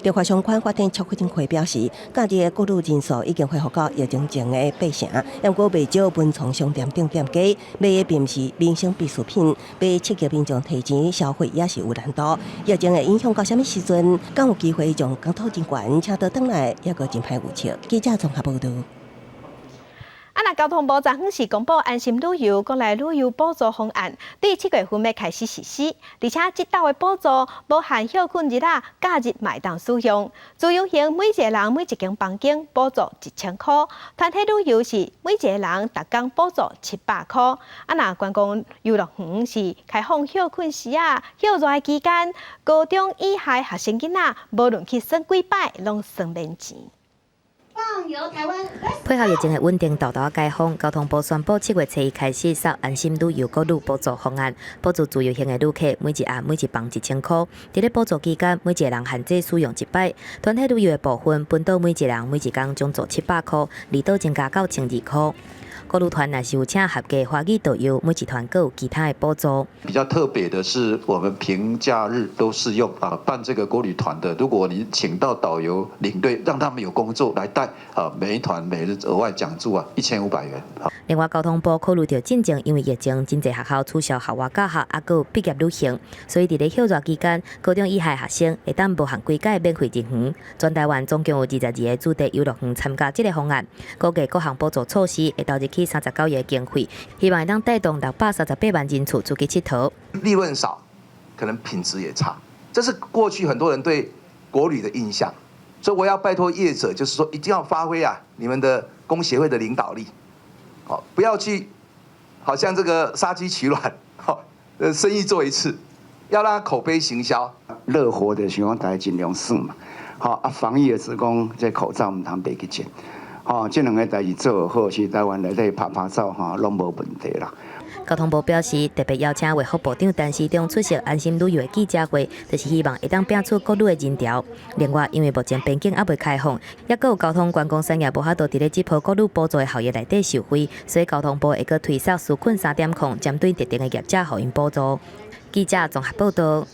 德發商圈發展促進會表示，假日的國旅人數已經恢復到疫情前的八成，毋過袂少文創商店等店家賣的並毋是民生必需品，欲刺激民眾提錢消費也是有難度。疫情會影響到啥物時陣？敢有機會將本土人員請倒轉來，猶閣真歹預測。記者綜合報導。啊！若交通部昨昏是公布安心旅遊國內旅遊補助方案，對7月份欲開始實施，而且這道的補助無限歇睏日仔，假日嘛會當使用。自由行每一個人每一間房間補助1000箍，團體旅遊是每一個人逐工補助700箍。啊，若觀光遊樂園是開放歇睏時仔，歇熱的期間，高中以下學生囡仔無論去耍幾擺，攏算免錢。配合疫情的穩定，沓沓解封，交通部宣布7月初一開始設安心旅遊國旅補助方案，補助自由行的旅客每一暗每一房1000箍。佇咧補助期間，每一個人限制使用一擺。團體旅遊的部分，本島每一人每一工獎助700箍，離島增加到1200箍。國旅團若是有請合格華語導遊，每一團閣有其他的補助。比較特別的是，我們平假日都適用啊，辦這個國旅團的，如果你請到導遊領隊，讓他們有工作來帶啊，每一團每日額外獎助啊，1500元。另外，交通部考慮到進前因為疫情，真濟學校取消校外教學，猶閣有畢業旅行，所以佇咧歇熱期間，高中以下學生會當無限幾擺免費入園。全台灣總共有22個主題遊樂園參加這個方案，估計各項補助措施會投入去39億經費，希望會當帶動638萬人次出去𨑨迌。利潤少，可能品質也差，這是過去很多人對國旅的印象。所以我要拜託業者，就是說一定要發揮啊你們的工協會的領導力，好，不要去，好像這個殺雞取卵，好，生意做一次，要讓口碑行銷。樂活的希望大家盡量耍嘛，好啊，防疫的是講這口罩毋通袂記穿。吼，這兩个代誌做好，是台灣內底拍拍照吼，攏無問題啦。交通部表示，特別邀請衛福部長陳時中出席安心旅遊的記者會，就是希望會當摒除國旅的人潮。另外，因為目前邊境猶未開放，猶閣有交通觀光產業無法度佇咧這波國旅補助的效益內底受惠，所以交通部會閣推捒紓困3.0，針對特定的業者予𪜶補助。記者綜合報道。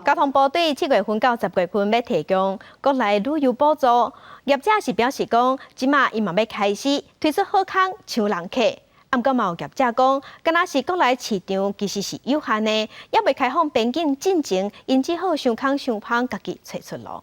交通部對7月份到10月份欲提供國內旅遊補助，業者是表示講，這馬𪜶嘛欲開始推出好康搶人客。毋過嘛有業者講，敢若是國內市場其實是有限的，猶未開放邊境進前，𪜶只好想空想芳，家己揣出路。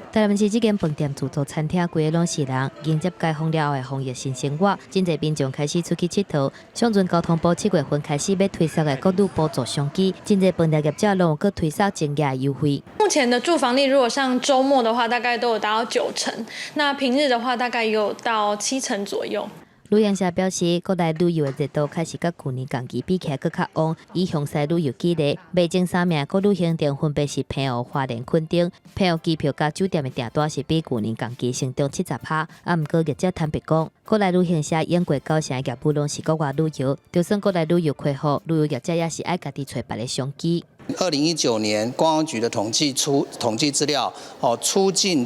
台南市這間飯店自助餐廳規个攏是人，迎接解封了後的防疫新生活，真濟民眾開始出去𨑨迌。上陣交通部7月份開始欲推銷的國旅補助商機，真濟飯店業者攏有閣推銷增加優惠。目前的住房率，如果像週末的話，大概都有達到9成；那平日的話，大概有到7成左右。旅行社表示，國內旅遊的熱度開始佮舊年同期比起來閣較旺。以雄獅旅遊舉例，排前三名國旅行程分別是澎湖、花蓮、墾丁。澎湖機票佮酒店的訂單是比舊年同期成長70%。啊，毋過業者坦白講，國內旅行社用過9成的業務攏是國外旅遊，就算國內旅遊恢復，旅遊業者也是愛家己揣別个商機。 2019年觀光局的統計資料，哦，出境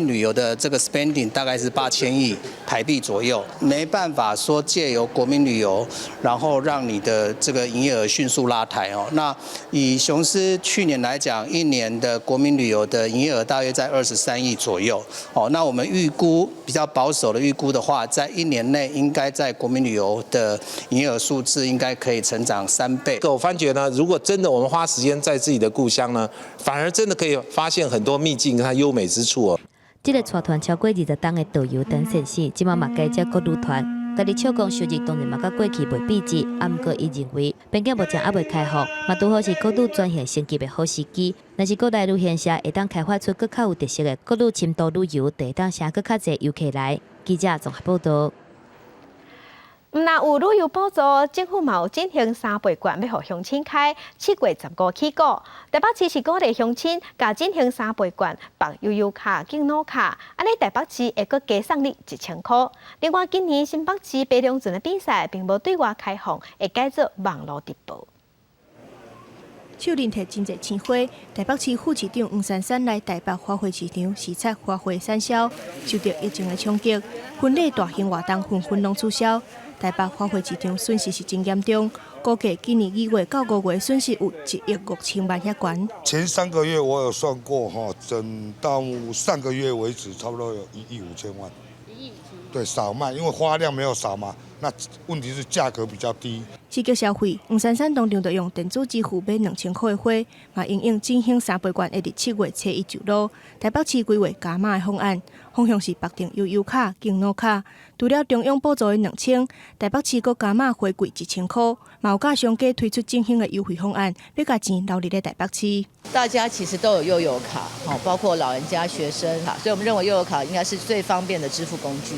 旅遊的這個 spending 大概是8000億台幣左右，沒辦法說借由國民旅遊，然後讓你的這個營業額迅速拉抬哦。那以雄獅去年來講，一年的國民旅遊的營業額大約在23億左右，哦，那我們預估比較保守的預估的話，在一年內應該在國民旅遊的營業額數字應該可以成長3倍。我發覺呢，如果真的我們花時間在自己的故鄉呢，反而真的可以發現很多秘境跟它優美之處哦。這個帶團超過20冬的導遊陳先生，這馬嘛改接國旅團，家己笑講收入當然嘛佮過去袂比這，啊，毋過伊認為邊境目前猶未開放，嘛拄好是國旅轉型升級的好時機。若是國內旅行社會當開發出閣較有特色的國旅深度旅遊，就會當吸閣較濟遊客來。記者綜合報道。毋但有旅遊補助，政府嘛有進行三倍券，欲予鄉親開。7月15起鼓，台北市是鼓勵鄉親共進行三倍券，綁悠遊卡、敬老卡，按呢台北市會閣加送你1000箍。另外，今年新北市爬龍船的比賽並無對外開放，會改做網路直播。手拎提真濟鮮花，台北市副市長黃珊珊來台北花卉市場視察花卉產銷，受著疫情的衝擊，婚禮大型活動紛紛攏取消。台北花卉市場損失是真嚴重，估計今年2月到5月損失有1億5000萬遐懸。前3個月我有算過哈，整到上個月為止，差不多有1億5千萬。1億5千。對，少賣，因為花量沒有少嘛。那問題是價格比較低。刺激消費，黃珊珊當場就用電子支付買2000箍的花，嘛因應振興三倍券會佇7月初一上路。台北市規劃加碼的方案，方向是綁定悠遊卡、敬老卡。除了中央補助的2000，台北市閣加碼回饋1000箍，嘛有佮商家推出振興的優惠方案，欲共錢留佇咧台北市。大家其實都有悠遊卡，包括老人家、學生卡，所以我們認為悠遊卡應該是最方便的支付工具。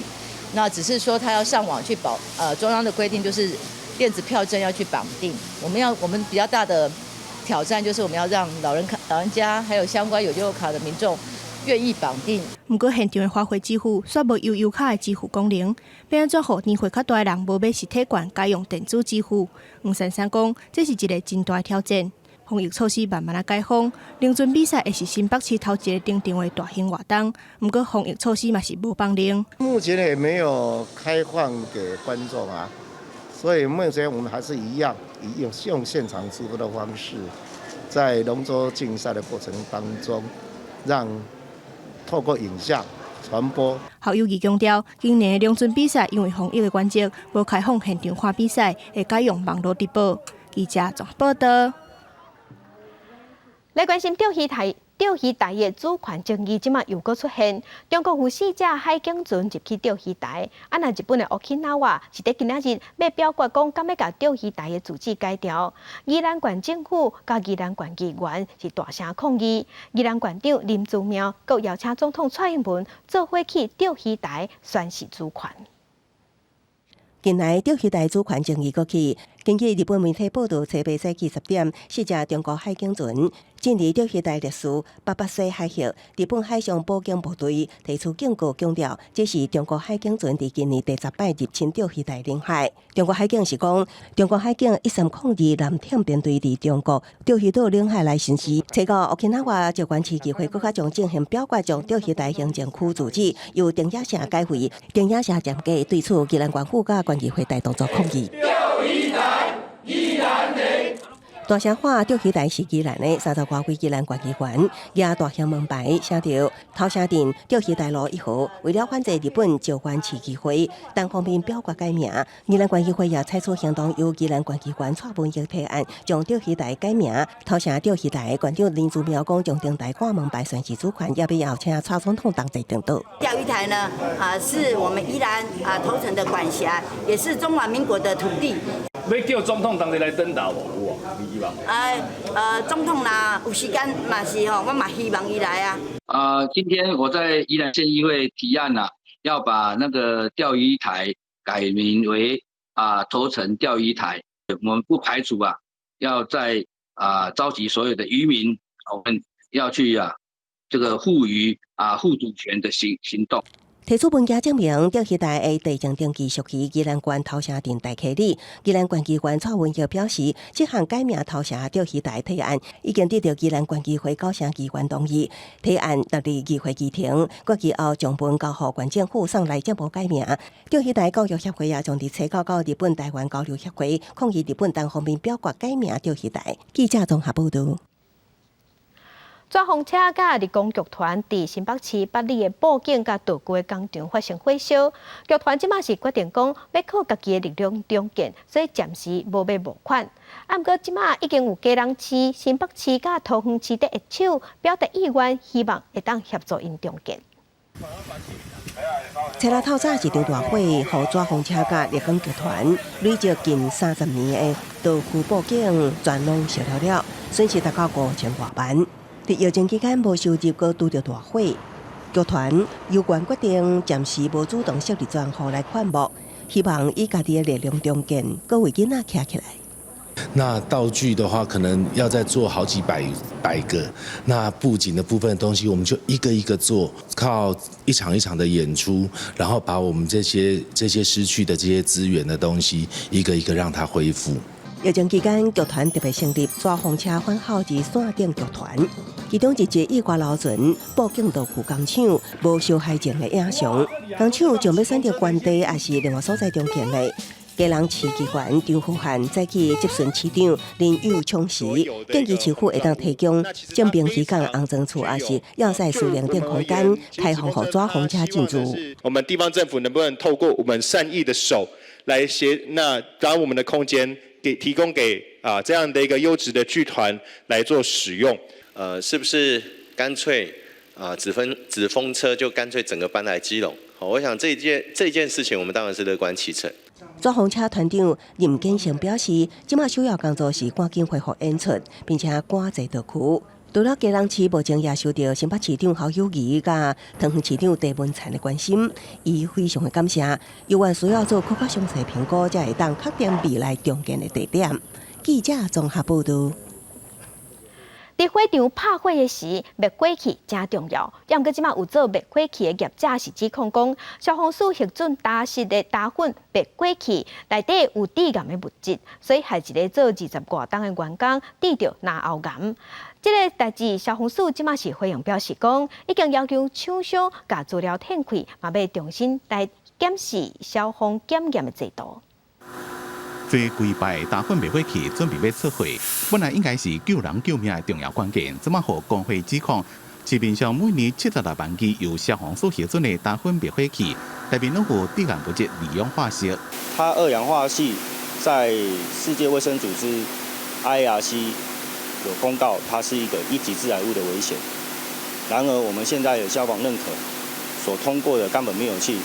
那只是說他要上網去保，中央的規定就是電子票證要去綁定。我們比較大的挑戰就是我們要讓老人卡、老人家還有相關有悠遊卡的民眾願意綁定。毋過現場的花卉支付煞無悠遊卡的支付功能，欲按怎予年歲較大的人無買實體券，改用電子支付？黃珊珊講，這是一個真大的挑戰。防疫措施慢慢仔解封，龍船比賽會是新北市頭一個登場的大型活動。毋過防疫措施嘛是無放冗。目前也沒有開放給觀眾啊，所以目前我們還是一樣，以用現場直播的方式，在龍舟競賽的過程當中，讓透過影像傳播。侯友宜強調，今年的龍船比賽因為防疫的關係，無開放現場看比賽，會改用網路直播。記者綜合報道。來關心釣魚台的主權爭議，這馬又閣出現。中國有四隻海警船入去釣魚台，啊，若日本的沖繩是佇今仔日欲表決講，敢欲共釣魚台的自治解掉。宜蘭縣政府佮宜蘭縣議員是大聲抗議。宜蘭縣長林姿妙閣邀請總統蔡英文做伙去釣魚台宣示主權。近來釣魚台主權爭議閣起，根據日本媒體報道，初八早起10點，四隻中國海警船進入釣魚台列嶼八八西海域，日本海上保警部隊提出警告，強調這是中國海警船佇今年第10擺入侵釣魚台領海。中國海警是講，中國海警1302艦艇編隊佇中國釣魚島領海內巡視，初五沖繩縣縣市議會閣較將進行表決，將釣魚台行政區自治由長野縣改為長野縣暫改，對此宜蘭縣府佮縣議會大動作抗議。大聲喊釣魚台是宜蘭的三十外位宜蘭縣議員，舉大型門牌寫著頭城鎮釣魚台路一號，為了反制日本石垣市議會單方面表決改名，宜蘭縣議會也採取行動，由宜蘭縣議員蔡文玉提案，將釣魚台改名頭城釣魚台。縣長林姿妙講，將頂台掛門牌宣示主權，也欲邀請蔡總統同齊登島。釣魚台呢，啊，是我們宜蘭啊頭城的管轄，也是中華民國的土地。欲叫總統同齊來登島無？有啊，你希望？總統若有時間嘛是吼，我嘛希望伊來啊。今天我在宜蘭縣議會提案啦，要把那個釣魚台改名為啊頭城釣魚台。我們不排除啊，要在啊召集所有的漁民，我們要去啊這個護漁啊護主權的行動。提出文件證明，釣魚台的地政登記屬於宜蘭縣頭城鎮大溪里。宜蘭縣議員蔡文玉表示，這項改名頭城釣魚台提案已經得到宜蘭縣議會九成議員同意，提案納入議會議程，決議後將文交予縣政府送內政部改名。釣魚台教育協會也將佇初九到日本台灣交流協會抗議日本單方面表決改名釣魚台。記者綜合報導。紙風車佮立功劇團佇新北市八里的布景佮道具工廠發生火燒，劇團這馬是決定講欲靠家己的力量重建，所以暫時無欲募款。啊，毋過這馬已經有基隆市、新北市佮桃園市佇握手，表達意願，希望會當協助𪜶重建。初六透早一場大火，予紙風車佮立功劇團累積近30年的道具布景全攏燒了了，損失達到5000外萬。佇疫情期間無收入，閣拄著大火，劇團有關決定暫時無主動設立專戶來款募，希望以家己的力量重建，閣為囡仔徛起來。那道具的話，可能要再做好幾百百個。那布景的部分的東西，我們就一個一個做，靠一場一場的演出，然後把我們這些失去的這些資源的東西，一個一個讓它恢復。疫情期間，劇團特別成立紙風車反號字線頂劇團，其中一集意外留存布景道具工廠無受害前的影像。工廠將欲選擇關地，抑是另外所在重建的。基隆市議員張富漢早起質詢市長林右昌時，建議市府會當提供正平漁港紅磚厝，抑是要塞司令等空間開放予紙風車進駐。我們地方政府能不能透過我們善意的手來協，那把我們的空間給提供給啊這樣的一個優質的劇團來做使用？是不是乾脆啊紙風車就乾脆整個搬來基隆？好，我想這件事情，我們當然是樂觀其成。紙風車團長任建成表示，這馬首要工作是趕緊恢復演出，並且趕製道具。除了基隆市，目前也受到新北市長侯友宜佮桃園市長鄭文燦的關心，伊非常的感謝，猶原需要做閣較詳細評估，才會當確定未來重建的地點。記者綜合報導。佇火場拍火的時，滅火器誠重要。毋過這馬有做滅火器的業者是指控講，消防署核准打實的焦粉滅火器內底有致癌的物質，所以害一个做20外冬的員工得著咽喉癌。這个代誌消防署這馬是回應表示講，已經要求廠商共資料退開，嘛欲重新來檢視消防檢驗的制度。這幾擺焦粉滅火器準備欲出貨，本來應該是救人救命的重要關鍵，這馬予工會指控，市面上每年76萬支由消防署核准的焦粉滅火器，內面攏有致癌物質二氧化矽。它二氧化矽在世界衛生組織 IARC 有公告，它是一個一級致癌物的危險。然而，我們現在有消防認可所通過的乾粉滅火器，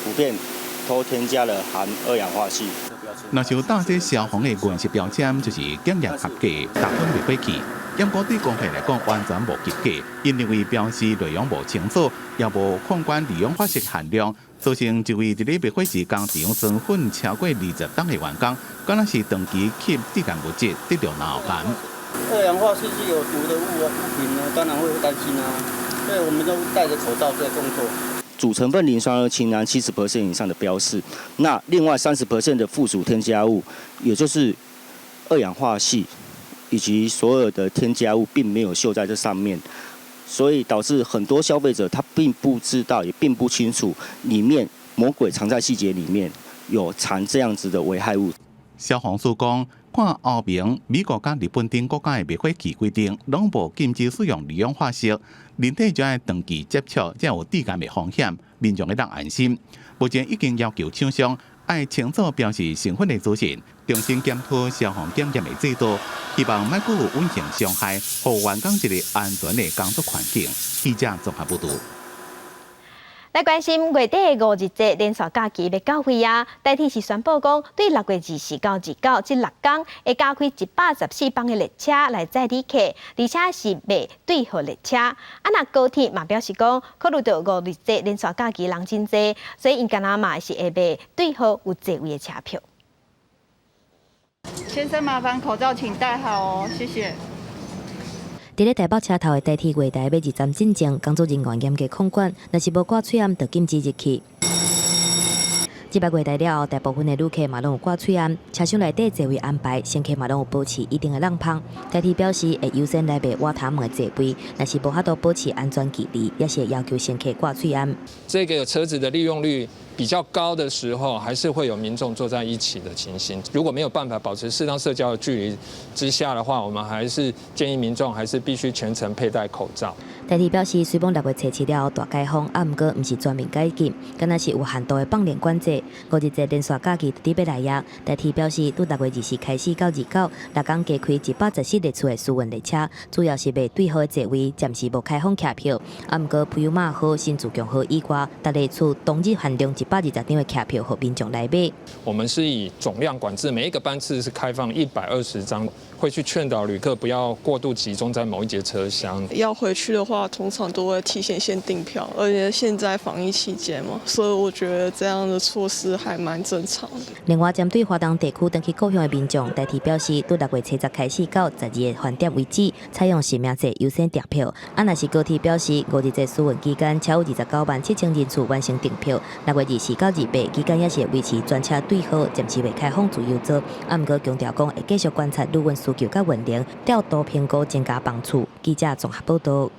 普遍都添加了含二氧化矽。若是有打這消防的顏色標籤，就是檢驗合格焦粉滅火器。不過對工會來講，完全無及格，𪜶認為標示內容無清楚，也無控管二氧化矽含量，造成一位佇咧滅火時工場裝粉超過20冬的員工，敢若是長期吸致癌物質，得著咽喉癌。二氧化矽是有毒的物品呢，當然會擔心啊。所以我們都戴着口罩在工作。主成分磷酸二氫銨70% 以上的標示，那另外30% 的附屬添加物，也就是二氧化矽以及所有的添加物，並沒有秀在這上面，所以導致很多消費者他並不知道，也並不清楚裡面魔鬼藏在細節裡面有藏這樣子的危害物。消防署講，看歐盟、美國佮日本等國家的滅火器規定，攏無禁止使用二氧化矽，人體就愛長期接觸，才有致癌的風險，民眾會當安心。目前已經要求廠商愛清楚標示成分的資訊，重新檢討消防檢驗的制度，希望莫閣有隱形傷害，予員工一个安全的工作環境。記者綜合報導。來關心月底的五日節連續假期欲到位啊！台鐵是宣布講，對6月24到29這6工會加開114班的列車來載旅客，而且是賣對號列車。啊，若高鐵嘛表示講，考慮到五日節連續假期人真濟，所以𪜶敢若嘛是會賣對號有座位的車票。先生，麻煩口罩請戴好哦，謝謝。佇咧台北車頭的台鐵月台欲入站進前，工作人員嚴格控管，若是無掛喙罨，就禁止入去。這擺月台了後，大部分的旅客嘛攏有掛喙罨，車廂內底座位安排，乘客嘛攏有保持一定的櫳縫。台鐵表示會優先來賣倚頭門的座位，若是無法度保持安全距離，也是會要求乘客掛喙罨。這個車子的利用率比較高的時候，還是會有民眾坐在一起的情形。如果沒有辦法保持適當社交的距離之下的話，我們還是建議民眾還是必須全程佩戴口罩。台鐵表示，雖罔6月初7了後大解封，啊，毋過毋是全面解禁，敢若是有限度的放寬管制。五日節連續假期佇欲來啊！台鐵表示，對6月24開始到29，6工加開114列次的私運列車，主要是賣對號的座位，暫時無開放車票。啊，毋過普悠瑪號、新自強號以外，逐列次當日限量120張的車票，予民眾來買。我們是以總量管制，每一個班次是開放120張，會去勸導旅客不要過度集中在某一節車廂。要回去的話，通常都會提前先訂票，而且現在防疫期間嘛，所以我覺得這樣的措施還蠻正常的。另外，針對華東地區轉去故鄉的民眾，台鐵表示，對6月初10開始到12個飯點為止，採用實名制優先訂票。啊，若是高鐵表示，五日節暑運期間超29萬7千人次完成訂票，6月24到28期間也是維持專車對號，暫時未開放自由座。啊，毋過強調講會繼續觀察旅運需求佮運能，調度評估增加班次。記者綜合報導。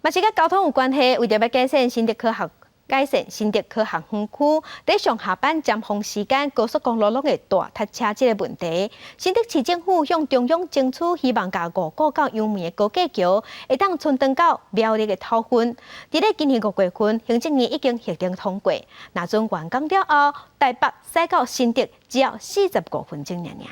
嘛是佮交通有關係，為著欲改善新竹科學改善新竹科學園區佇上下班尖峰時間高速公路攏會大塞車這个問題，新竹市政府向中央爭取，希望共五股到楊梅的高架橋會當伸長到苗栗的頭份。佇咧今年5月份，行政院已經核定通過。若準完工了後，台北駛到新竹只要45分鐘爾爾。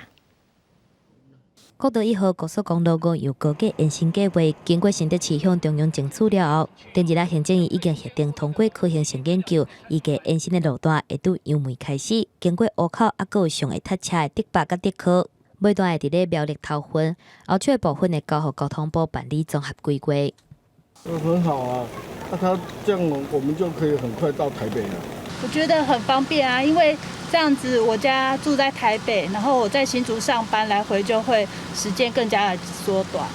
國道1號高速公路五楊高架延伸計劃，經過新竹市向中央爭取了後，頂日仔行政院已經核定通過可行性研究，預計延伸的路段會對楊梅開始，經過湖口，猶閣有上會塞車的竹北佮竹科，尾段會佇咧苗栗頭份，後續的部分會交予交通部辦理綜合規劃。很好啊，那他這樣我們就可以很快到台北了。我覺得很方便啊，因為這樣子我家住在台北，然後我在新竹上班，來回就會時間更加的縮短。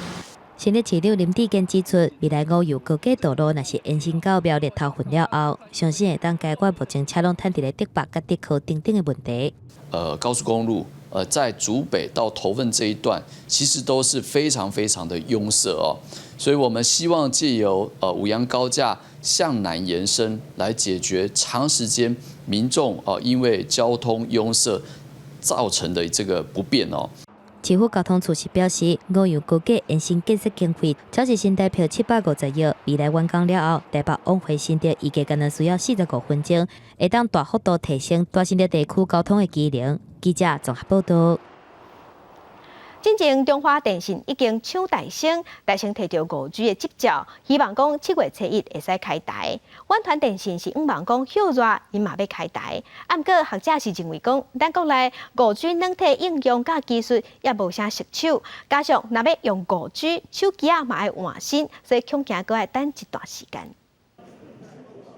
新竹市長林智堅指出，未來五楊高架道路若是延伸到苗栗頭份了後，相信會當解決目前車攏褪佇咧竹北佮竹科等等的問題。高速公路，在竹北到頭份這一段，其實都是非常非常的擁塞哦，所以我們希望借由五楊高架向南延伸，來解決長時間民眾因為交通擁塞造成的這個不便哦。市府交通處是表示，五楊高架延伸建設經費，總是新台票750億，未來完工了後，台北往回新竹預計干焦需要45分鐘，會當大幅度提升大新竹地區交通的機能。記者綜合報導。進前中華電信已經搶台星，台星提著5G 的執照，希望講7月初1會使開台。遠傳電信是向望講歇熱，𪜶嘛欲開台。啊，毋過學者是認為講，咱國內5G 軟體應用佮技術猶無啥熟手，加上若欲用5G 手機仔嘛愛換新，所以恐驚閣愛等一段時間。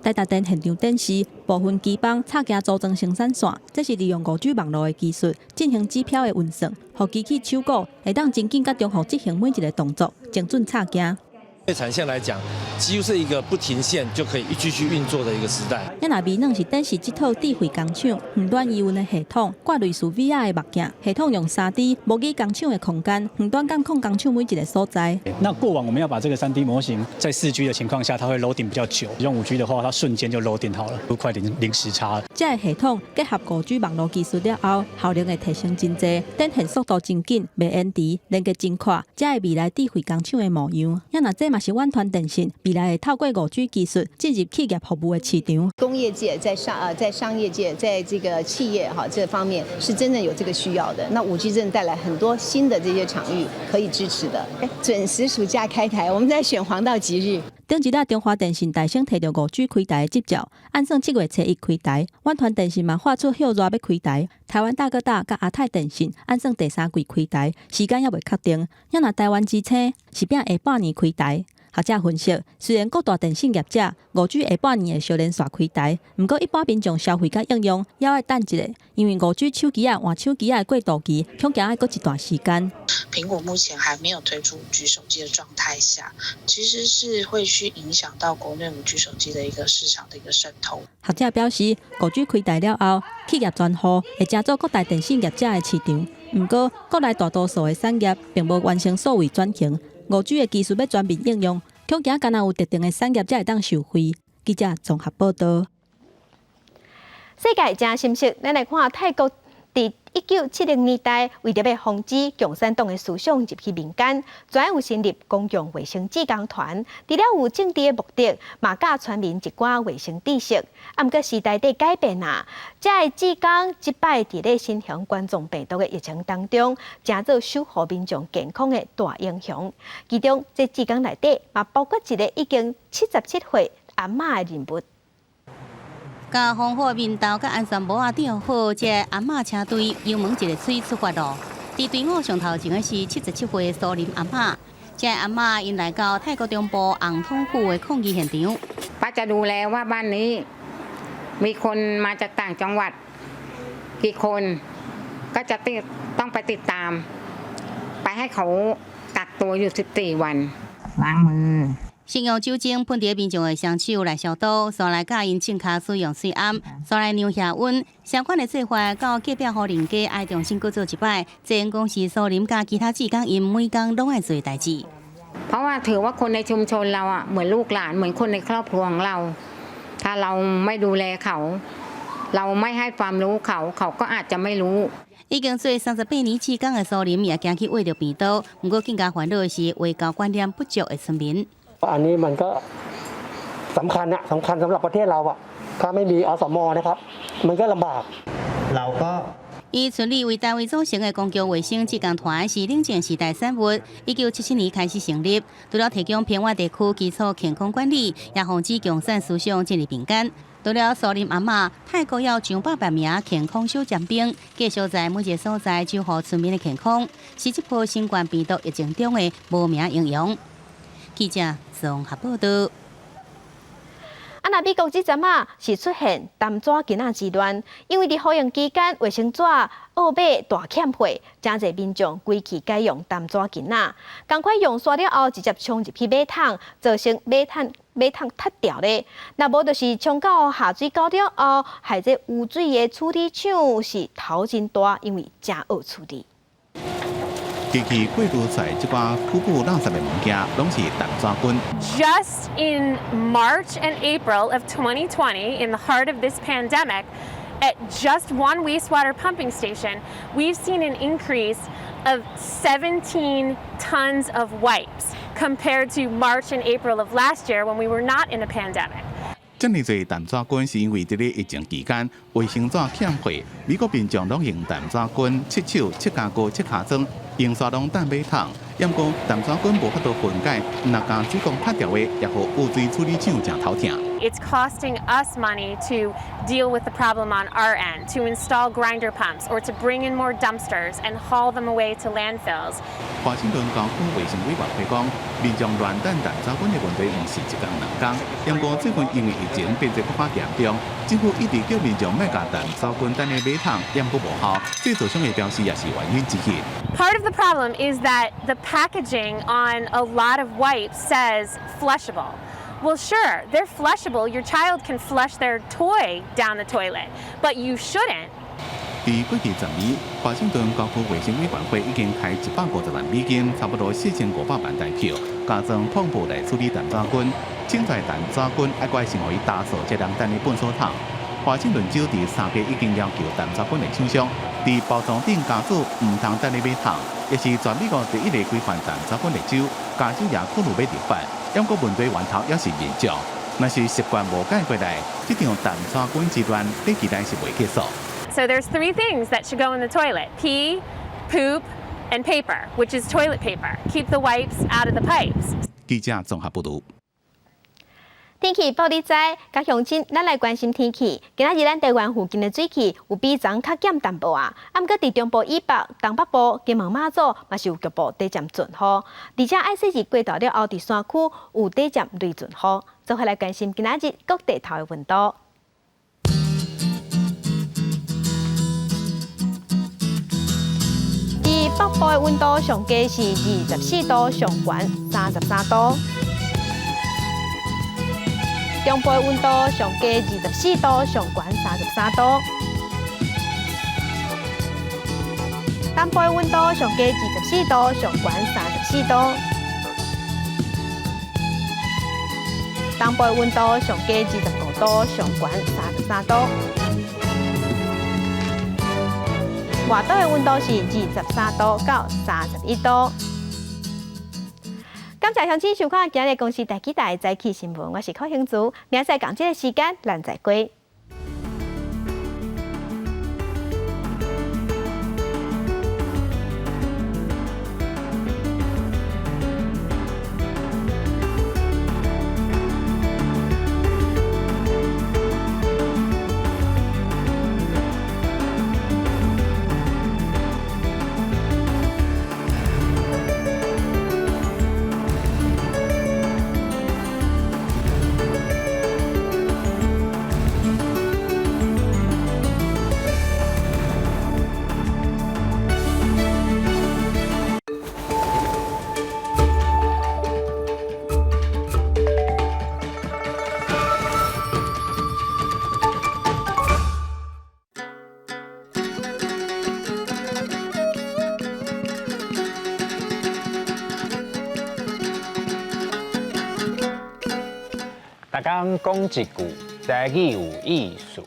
台達電現場展示部分機房插件組裝生產線，這是利用5G 網路的技術進行指標的運算，予機器手鼓會當真緊佮重複執行每一个動作，精準插件。對產線來講，幾乎是一個不停線就可以一繼續運作的一個時代。咱若微軟是展示這套智慧工廠遠端營運的系統，掛類似 VR 的目鏡，系統用3D 模擬工廠的空間，遠端監控工廠每一個所在。那過往我們要把這個3D 模型在4G 的情況下，它會 loading 比較久；用5G 的話，它瞬間就 loading 好了，都快零時差。這個系統結合5G 網路技術了後，效能會提升真濟，展現速度真緊，袂延遲，連結真快，才會未來智慧工廠的模樣。也若這嘛是遠傳電信未來會透過5G 技術進入企業服務的市場。工業界在商業界，在這個企業哈這方面是真正有這個需要的。那5G 真的帶來很多新的這些場域可以支持的。準時暑假開台，我們在選黃道吉日。頂一日中華電信代先提著5G 開台的執照，按算7月初一開台。遠傳電信嘛發出賀熱欲開台，台灣大哥大佮亞太電信按算第三季開台，時間猶未確定。也若台灣之星是拼下半年開台。學者分析，雖然各大電信業者5G 下半年會相連紲開台，毋過一般民眾消費佮應用猶愛等一下，因為5G 手機仔換手機仔的過渡期，恐驚愛閣一段時間。蘋果目前還沒有推出5G 手機的狀態下，其實是會去影響到國內5G 手機的一個市場的一個滲透。學者表示，5G 開台了後，企業專戶會成做各大電信業者的市場，毋過國內大多數的產業並無完成數位轉型。5G 的技術欲全面應用，恐驚干焦有特定的產業才會當受惠。記者綜合報道。世界真心實，咱來看泰國佇1970年代，為著欲防止共產黨的思想入去民間，專有成立公共衛生志工團，除了有政治的目的，嘛教全民一寡衛生知識。啊，毋過時代佇改變啊，這个志工這擺佇咧新型冠狀病毒的疫情當中，成做守護民眾健康的大英雄。其中，這志工內底嘛包括一个已經77歲阿嬤的人物。共防護面罩佮安全帽仔戴好，這阿嬤車隊油門一个喙出發囉。佇隊伍上頭前的是77歲蘇林阿嬤，這阿嬤𪜶來到泰國中部紅統府的抗議現場。 ป้าจะดูแลว่าบ้านนี้มีคนมาจากต่างจังหวัดกี่คนก็จะติดต้องไปติดตาม ไปให้เขากักตัวอยู่14วันล้างมือ 先用酒精噴佇民眾的雙手來消毒，紲來教𪜶正確使用喙罨，紲來量額溫。相款的做法，到隔壁戶人家愛重新閣做一擺。這因講是蘇林佮其他志工𪜶每工攏愛做的代誌。 เพราะว่าถือว่าคนในชุมชนเราอ่ะเหมือนลูกหลานเหมือนคนในครอบครัวของเรา ถ้าเราไม่ดูแลเขา เราไม่ให้ความรู้เขาเขาก็อาจจะไม่รู้ 已經做38年志工的蘇林也驚去挖著病毒，毋過更加煩惱的是衛教觀念不足的村民。 อันนี้มันก็สำคัญอะสำคัญสำหรับประเทศเราอะถ้าไม่มีอสมนะครับ มันก็ลำบาก เราก็ 以村里為單位組成的公共衛生志工團是冷戰時代產物，1977年開始成立，除了提供偏遠地區基礎健康管理，也防止共產思想進入民間。除了蘇林阿嬤，泰國有上百萬名健康小尖兵，繼續在每一個所在守護村民的健康，是這波新冠病毒疫情中的無名英雄。記者綜合報道。啊，若美國這陣仔是出現澹紙巾仔之亂，因為佇封印期間，衛生紙澳買大欠貨，誠濟民眾規氣改用澹紙巾仔，仝款用煞了後，直接沖入去馬桶，造成馬桶塌掉咧。若無就是沖到下水溝了後，害這污水的處理廠是頭真大，因為誠惡處理。機器過濾出來這寡瀑布垃圾的物件，攏是澹紙巾。 Just in March and April of 2020, in the heart of this pandemic, at just one wastewater pumping station, we've seen an increase of 17 tons of wipes compared to March and April of last year when we were not in a pandemic. 這麼濟澹紙巾是因為佇咧疫情期間，衛生紙欠貨，美國民眾攏用澹紙巾拭手、拭跤膏、拭尻川，用煞攏擲馬桶。毋過澹紙巾無法度分解，若共水管塌掉的，也予污水處理廠誠頭疼。 It's costing us money to deal with the problem on our end, to install grinder pumps or to bring in more dumpsters and haul them away to landfills. 華盛頓郊區衛生委員會講，民眾亂擲澹紙巾的問題毋是一工兩工，毋過最近因為疫情變得閣較嚴重，政府一直叫民眾莫共澹紙巾擲佇馬桶，毋過無效，製造商的表示也是原因之一。 Part of the problem is that the packaging on a lot of wipes says flushable. Well, sure, they're flushable. Your child can flush their toy down the toilet, but you shouldn't. 佇過去10年，華盛頓郊區衛生委員會已經開150萬美金，差不多4500萬台票，加裝膨布來處理澹紙菌。清出澹紙菌，猶閣愛先予伊打掃，才通等咧糞掃桶。華盛頓州佇3月已經要求澹紙菌的廠商，佇包裝頂加注毋通等咧馬桶，也是全美國第一个規範澹紙菌的州。加州也考慮欲立法，毋過問題源頭猶是民眾，若是習慣無改過來，這場澹紙菌之亂，短期內是袂結束。 So there's three things that should go in the toilet: pee, poop, and paper, which is toilet paper. Keep the wipes out of the pipes. 記者綜合報導。天氣報你知，佮鄉親，咱來關心天氣。今仔日咱台灣附近的水汽有比昨較減淡薄啊。啊，毋過佇中部以北、東北部、金門馬祖嘛是有局部短暫陣雨。而且愛說是過晝了後，佇山區有短暫雷陣雨。做伙來關心今仔日各地頭的溫度。佇北部的溫度上低是24度，上懸33度。中部的溫度上低24度，上懸33度。南部的溫度上低24度，上懸34度。東部的溫度上低25度，上懸33度。外島的溫度是23度到31度。感謝鄉親收看今日公視第幾台早起新聞，我是柯興祖，明仔載仝這个時間，咱再會。逐工講一句，台語有意思。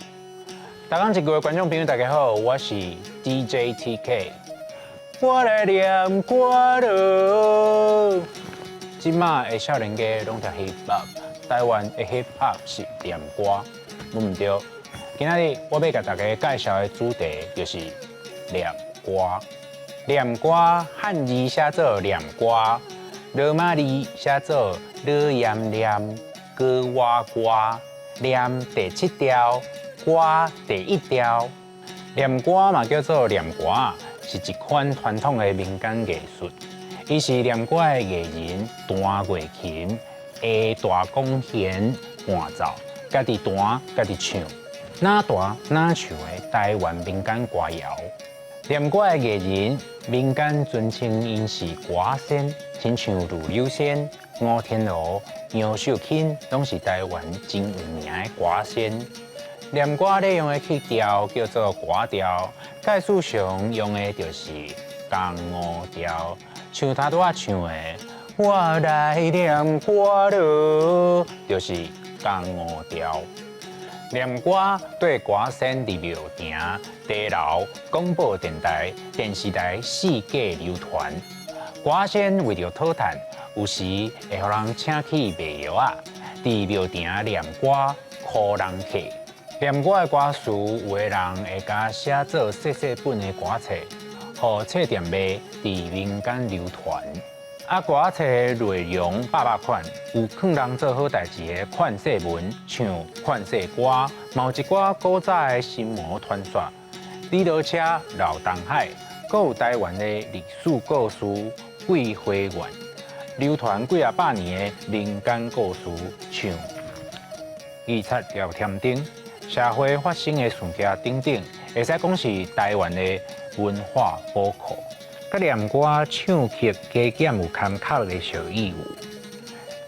逐工一句的觀眾朋友，大家好，我是 DJ TK。我來念歌囉。這馬的少年家攏聽 hip hop，台灣的 hip hop 是念歌，無毋對。今仔日我欲共大家介紹的主題就是念歌。念歌漢字寫做念歌，羅馬字寫做羅念念。歌活歌，念第七調，歌第一調。念歌嘛叫做念歌，是一款傳統的民間藝術。伊是念歌的藝人彈月琴、下大弓弦伴奏，家己彈家己唱，哪彈哪唱的台灣民間歌謠。念歌的藝人，民間尊稱𪜶是歌仙，親像呂柳仙、吳天羅、楊秀卿，攏是台灣真有名的歌仙。念歌咧用的曲調叫做歌調，介紹上用的就是江湖調，像頭拄仔唱的《我來念歌囉》，就是江湖調。念歌對歌仙佇廟埕、茶樓、廣播電台、電視台四界流傳。歌仙為著討趁，有時會予人請去賣藥仔，佇廟埕念歌，苦人客。念歌的歌詞，有的人會共寫做細細本的歌冊，予冊店賣，佇民間流傳。啊，歌冊的內容百百款，有勸人做好代誌的勸世文，唱勸世歌，嘛有一寡古早的神魔傳說，李羅車、老東海，閣有台灣的歷史故事《桂花園》，流傳幾仔百年的民間故事，像義賊廖添丁、社會發生的事件等等，會使講是台灣的文化寶庫。佮念歌唱曲加減有坎坷的小義務，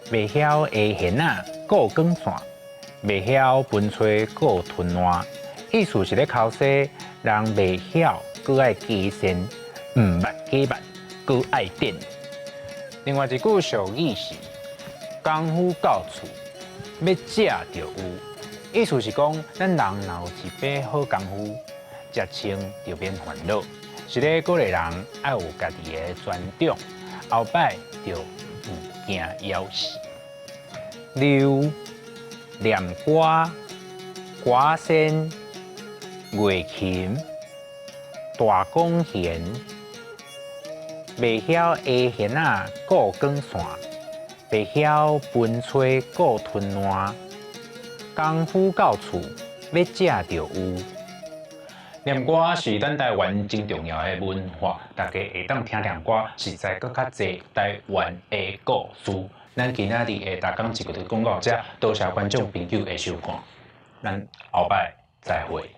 袂曉下弦仔，顧光線，袂曉分吹顧吞爛。意思是咧剾洗，人袂曉，閣愛加善，毋捌假捌，閣愛電。另外一句俗語是：功夫到厝，欲食就有。意思是講，咱人若有一把好功夫，食穿就免煩惱。是咧鼓勵人愛有家己的專長，後擺就毋驚枵死。溜、念歌、歌仙、月琴、大管弦，袂曉下弦仔顧光線，袂曉分吹顧吞爛。功夫到厝，欲食就有。念歌是咱台灣真重要的文化，大家會當聽念歌，實在閣較濟台灣的故事。咱今仔日的逐工一句就講到遮，多謝觀眾朋友的收看，咱後擺再會。